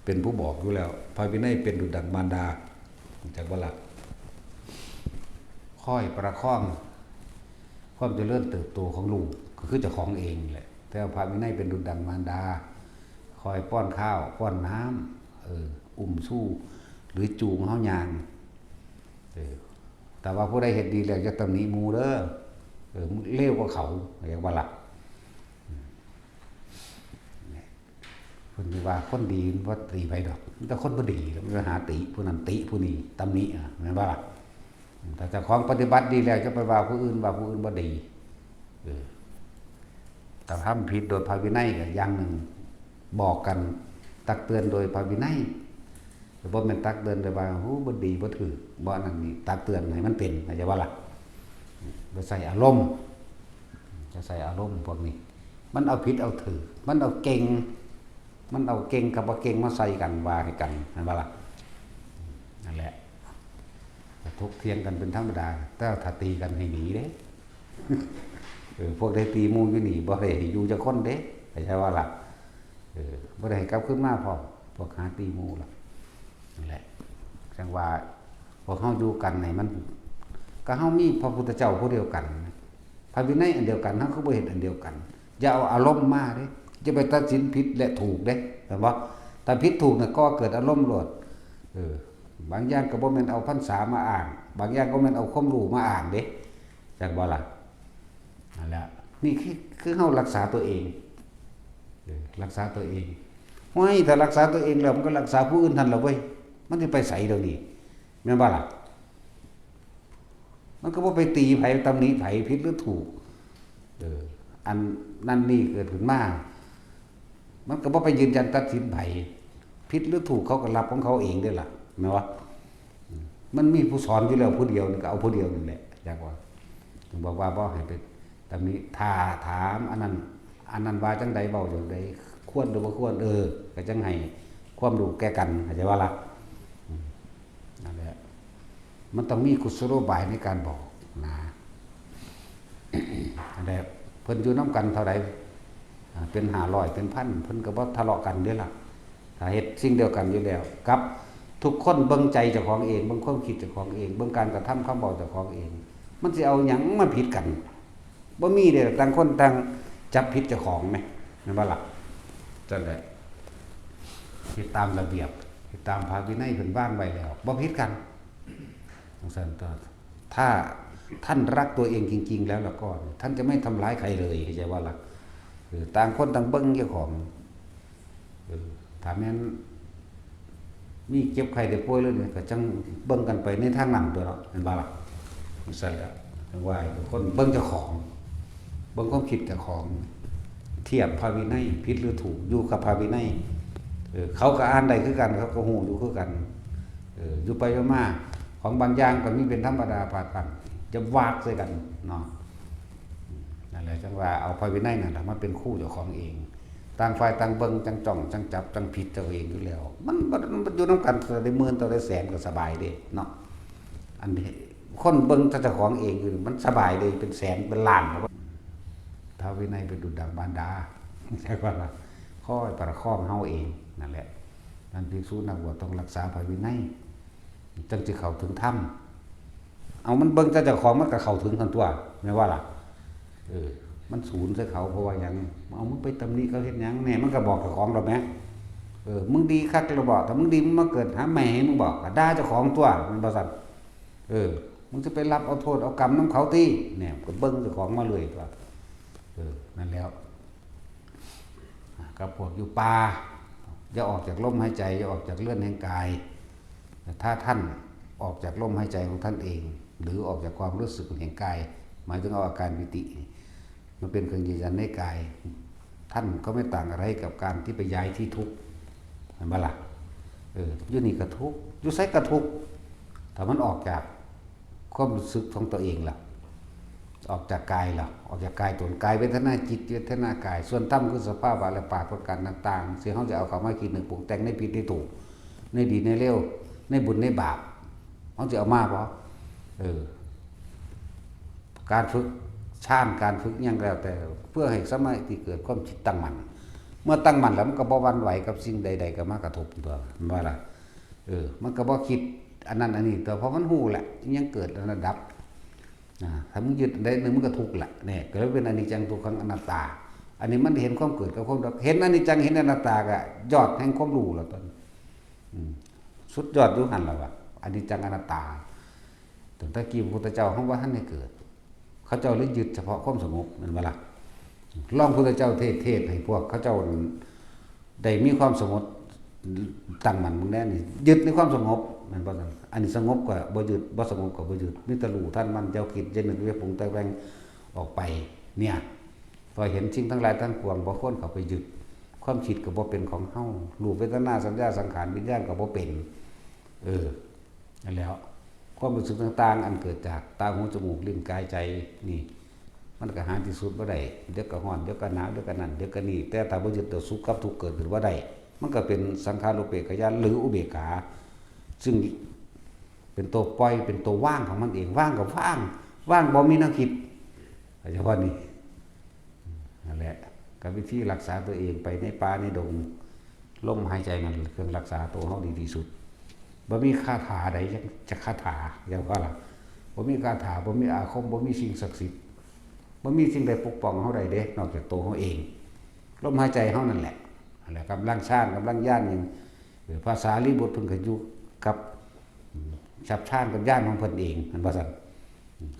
เป็นผู้บอกอยู่แล้ว พระวินัยเป็นดุจดังมารดา รู้จักบ่ล่ะ คอยประคองความเจริญเติบโตของลูก ก็คือเจ้าของเองแหละ แต่ว่าพระวินัยเป็นดุจดังมารดา คอยป้อนข้าว ป้อนน้ำ เออ อุ้มชู หรือจูงเฮาย่าง เออ แต่ว่าผู้ใดเฮ็ดดีแล้วอย่าตำหนิหมู่เด้อ เออ เลวกว่าเขา เรียกว่าล่ะ เพิ่นสิว่าคนดีมันบ่ติไผดอก มีแต่คนบ่ดี มันก็หาติผู้นั้นติผู้นี้ ตำหนิอะ แม่นบ่ล่ะ ถ้าเจ้าของปฏิบัติดีแล้ว จะไปว่าผู้อื่น ว่าผู้อื่นบ่ดี เออ กระทำผิดโดยพระวินัยก็อย่างหนึ่ง บอกกัน ตักเตือนโดยพระวินัย แต่บ่แม่นตักเตือนแต่ว่า โอ้ บ่ดี บ่ถูก บ่อันนั้นนี่ ตักเตือนให้มันเป็น เข้าใจบ่ล่ะ บ่ใส่อารมณ์ จะใส่อารมณ์พวกนี้ มันเอาผิดเอาถูก มันเอาเก่ง มันเอาเก่งกับบ่เก่งมาใส่กัน ว่าให้กัน แม่นบ่ล่ะ นั่นแหละ ถกเถียงกันเป็นธรรมดา แต่ถ้าตีกันให้หนีเด้ เออ พวกได้ตีหมู่อยู่นี่ บ่ได้ให้อยู่จักคนเด้ เข้าใจบ่ล่ะ เออ บ่ได้ให้กลับคืนมาพร้อม พวกหาตีหมู่ล่ะ นั่นแหละ จั่งว่า พวกเฮาอยู่กันนี่มัน ก็เฮามีพระพุทธเจ้าผู้เดียวกัน พระวินัยอันเดียวกัน เฮาคือบ่เฮ็ดอันเดียวกัน อย่าเอาอารมณ์มาเด้ อย่าไปตัดสินผิดและถูกเด้ เห็นบ่ ถ้าผิดถูกน่ะ ก่อเกิดอารมณ์โลด เออ บางอย่างก็บ่แม่นเอาพรรษามาอ้าง บางอย่างก็แม่นเอาความรู้มาอ้างเด้ จักบ่ล่ะ นั่นแหละ นี่คือ คือเฮารักษาตัวเอง เออ รักษาตัวเอง ห้วย ถ้ารักษาตัวเองแล้ว มันก็รักษาผู้อื่นทันละเว้ย มันสิไปไสเดี๋ยวนี้ แม่นบ่ล่ะ มันก็บ่ไปตีไผ ตำหนิไผ ผิดหรือถูก เออ อันนั่นนี่เกิดขึ้นมา มันก็บ่ไปยืนยันตัดสินไผ ผิดหรือถูกเขาก็รับของเขาเองเด้อล่ะ แม่นบ่ มันมีผู้สอนอยู่แล้วผู้เดียวนี่ ก็เอาผู้เดียวนี่แหละ จักว่า ถึงบอกว่าบ่ให้ไปตำหนิ ถ้าถามอันนั้น อันนั้นว่าจั่งใด เว้าจั่งใด ควรหรือบ่ควร เออ ก็จั่งให้ความรู้แก่กัน เข้าใจบ่ล่ะ อืม นั่นแหละ มันต้องมีกุศโลบายในการบอกนะ นั่นแหละ เพิ่นอยู่นำกันเท่าใด อ่า เป็นห้าร้อย เป็นพัน เพิ่นก็บ่ทะเลาะกันเด้อล่ะ ถ้าเฮ็ดสิ่งเดียวกันอยู่แล้ว กับทุกคนเบิ่งใจเจ้าของเอง เบิ่งความคิดเจ้าของเอง เบิ่งการกระทำคำเว้าเจ้าของเอง มันสิเอาหยังมาผิดกัน บ่มีเด้ ต่างคนต่างจับผิดเจ้าของแหม แม่นบ่ล่ะ จั่งใด เฮ็ดตามระเบียบ เฮ็ดตามพระวินัยเพิ่นวางไว้แล้ว บ่ผิดกัน จั่งซั่นตั๊ว ถ้าท่านรักตัวเองจริงๆแล้วล่ะก็ ท่านจะไม่ทำร้ายใครเลย เข้าใจบ่ล่ะ เออ ต่างคนต่างเบิ่งเจ้าของ เออ ถ้าแม่นมีเจ็บไข้ได้ป่วยเลยนี่ ก็จั่งเบิ่งกันไปในทางนั้นตั๊วเนาะ แม่นบ่ล่ะ จั่งซั่นแหละ จั่งว่าให้ทุกคนเบิ่งเจ้าของ เบิ่งความคิดเจ้าของ เทียบพระวินัย ผิดหรือถูก อยู่กับพระวินัย เออ เขาก็อ่านได้คือกัน เขาก็ฮู้อยู่คือกัน เออ อยู่ไปอยู่มา ของบางอย่างก็มีเป็นธรรมดา ปาดปัน จะวากใส่กันเนาะ นั่นแหละจังว่าเอาพระวินัยนั่นแหละมาเป็นครูเจ้าของเอง ต่างฝ่ายต่างเบิ่งจั่งจ้องจั่งจับจั่งผิดเจ้าเองอยู่แล้ว มันมันมันอยู่นำกันได้หมื่นต่อได้แสนก็สบายเด้เนาะ อันนี้คนเบิ่งแต่เจ้าของเองอยู่มันสบายเลยเป็นแสนเป็นล้านแล้ว พระวินัยเป็นดุจดังมารดา ใช่ปะล่ะ คอยประคองเฮาเองนั่นแหละ นั้นภิกษุนักบวชต้องรักษาพระวินัย จั่งสิเข้าถึงธรรม เอามันเบิ่งแต่เจ้าของมันก็เข้าถึงกันตัว แม่นว่าล่ะ เออ มันสูญใส่เขาเพราะว่าหยัง เอามึงไปตำหนิเขาเฮ็ดหยังแน่ มันก็บอกเจ้าของเราแหม เออ มึงดีคักแล้วบ่ ถ้ามึงดีมึงมาเกิดหาแม่ให้มึงบอก ก็ด่าเจ้าของตัว แม่นบ่ซั่น เออ มึงจะไปรับเอาโทษเอากรรมนำเขาติ เนี่ย ก็เบิ่งเจ้าของมาเลยตัว เออ นั่นแล้ว กับพวกอยู่ป่า อย่าออกจากลมหายใจ อย่าออกจากเรือนแห่งกาย ถ้าท่านออกจากลมหายใจของท่านเอง หรือออกจากความรู้สึกแห่งกาย หมายถึงเอาอาการปีตินี่มาเป็นเครื่องยืนยันในกาย ท่านก็ไม่ต่างอะไรกับการที่ไปย้ายที่ทุกข์ เห็นปะล่ะ เออ อยู่นี่ก็ทุกข์ อยู่ไสก็ทุกข์ ถ้ามันออกจากความรู้สึกของตัวเองล่ะ ออกจากกายล่ะ ออกจากกายตน กายเวทนาจิต เวทนากาย ส่วนธรรมคือสภาวะและปรากฏการณ์ต่างๆ ซึ่งเขาจะเอาเข้ามาคิดนึกปรุงแต่งในผิดในถูก ในดีในเลว ในบุญในบาป เขาจะเอามาบ่ เออ การฝึกฌาน การฝึกหยังแล้วแต่ เพื่อให้สมาธิเกิดความจิตตั้งมั่น เมื่อตั้งมั่นแล้วมันก็บ่หวั่นไหวกับสิ่งใดๆก็มากระทบตัว แม่นบ่ล่ะ เออ มันก็บ่คิดอันนั้นอันนี้ตัว เพราะมันฮู้แหละ ยังเกิดอันนั้นดับ อ่า ถ้ามึงยึดอันใดหนึ่งมันก็ทุกข์แหละ เนี่ย ก็เลยเป็นอนิจจังทุกขังอนัตตา อันนี้มันเห็นความเกิดกับความดับ เห็นอนิจจัง เห็นอนัตตาก็ยอดแห่งความรู้แล้วตอนนี้ อืม สุดยอดอยู่หั่นล่ะวะ อนิจจังอนัตตา ตั้งแต่กี้พระพุทธเจ้าเขาว่าท่านได้เกิด เขาเจ้าเลยยึดเฉพาะความสงบ แม่นบ่ล่ะ ลองพุทธเจ้าเทศน์ เทศน์ให้พวกเขาเจ้าได้มีความสงบตั้งมั่นมึงแน่นี่ ยึดในความสงบ แม่นบ่ซั่น อันนี้สงบก็บ่ยึด บ่สงบก็บ่ยึด มีแต่รู้ทันมัน อย่าคิด อย่านึก อย่าปรุงแต่งออกไป เนี่ย พอเห็นสิ่งทั้งหลายทั้งปวงบ่ควรเข้าไปยึด ความคิดก็บ่เป็นของเฮา รูป เวทนา สัญญา สังขาร วิญญาณก็บ่เป็น เออ นั่นแหล้ว ความรู้สึกต่างๆ อันเกิดจากตา หู จมูก ลิ้น กาย ใจ นี่ มันก็หาที่สุดบ่ได้ เดี๋ยวก็ร้อน เดี๋ยวก็หนาว เดี๋ยวก็นั่น เดี๋ยวก็นี่ แต่ถ้าบ่ยึด เดี๋ยวสุขกับทุกข์เกิดขึ้นบ่ได้ มันก็เป็นสังขารูปเปกขญาณ หรืออุเบกขา ซึ่งเป็นตัวปล่อย เป็นตัวว่างของมันเอง ว่างก็ว่าง ว่างบ่มีแนวคิด เฉพาะนี้ นั่นแหละ กับวิธีรักษาตัวเองไปในป่าในดง ลมหายใจนั่นเครื่องรักษาตัวเฮาดีที่สุด บ่มีคาถาใดจะคาถา อย่างว่าล่ะ บ่มีคาถา บ่มีอาคม บ่มีสิ่งศักดิ์สิทธิ์ บ่มีสิ่งใดปกป้องเฮาได้เด้ นอกจากตัวเฮาเอง ลมหายใจเฮานั่นแหละ นั่นแหละ กำลังฌาน กำลังญาณนี่ เออ พระสารีบุตรเพิ่นก็อยู่กับ ฉับฌานกับญาณของเพิ่นเอง แม่นบ่ซั่น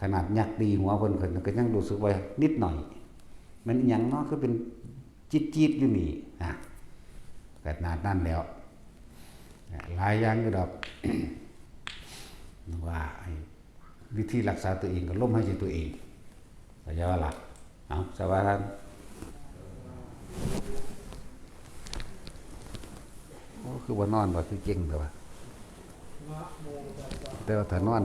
ขนาดยักษ์ตีหัวเพิ่น เพิ่นก็ยังรู้สึกว่านิดหน่อย มันอิหยังเนาะ คือเป็นจี๊ดๆอยู่นี่นะ ขนาดนั้นแล้ว หลายอย่างอยู่ดอก ว่าไอ้วิธีรักษาตัวเองก็ลมหายใจตัวเอง เข้าใจบ่ล่ะ เอา สวัสดี โอ้ คือว่านอนบ่ คือเก่งแต่ว่า แต่ว่าถ้านอน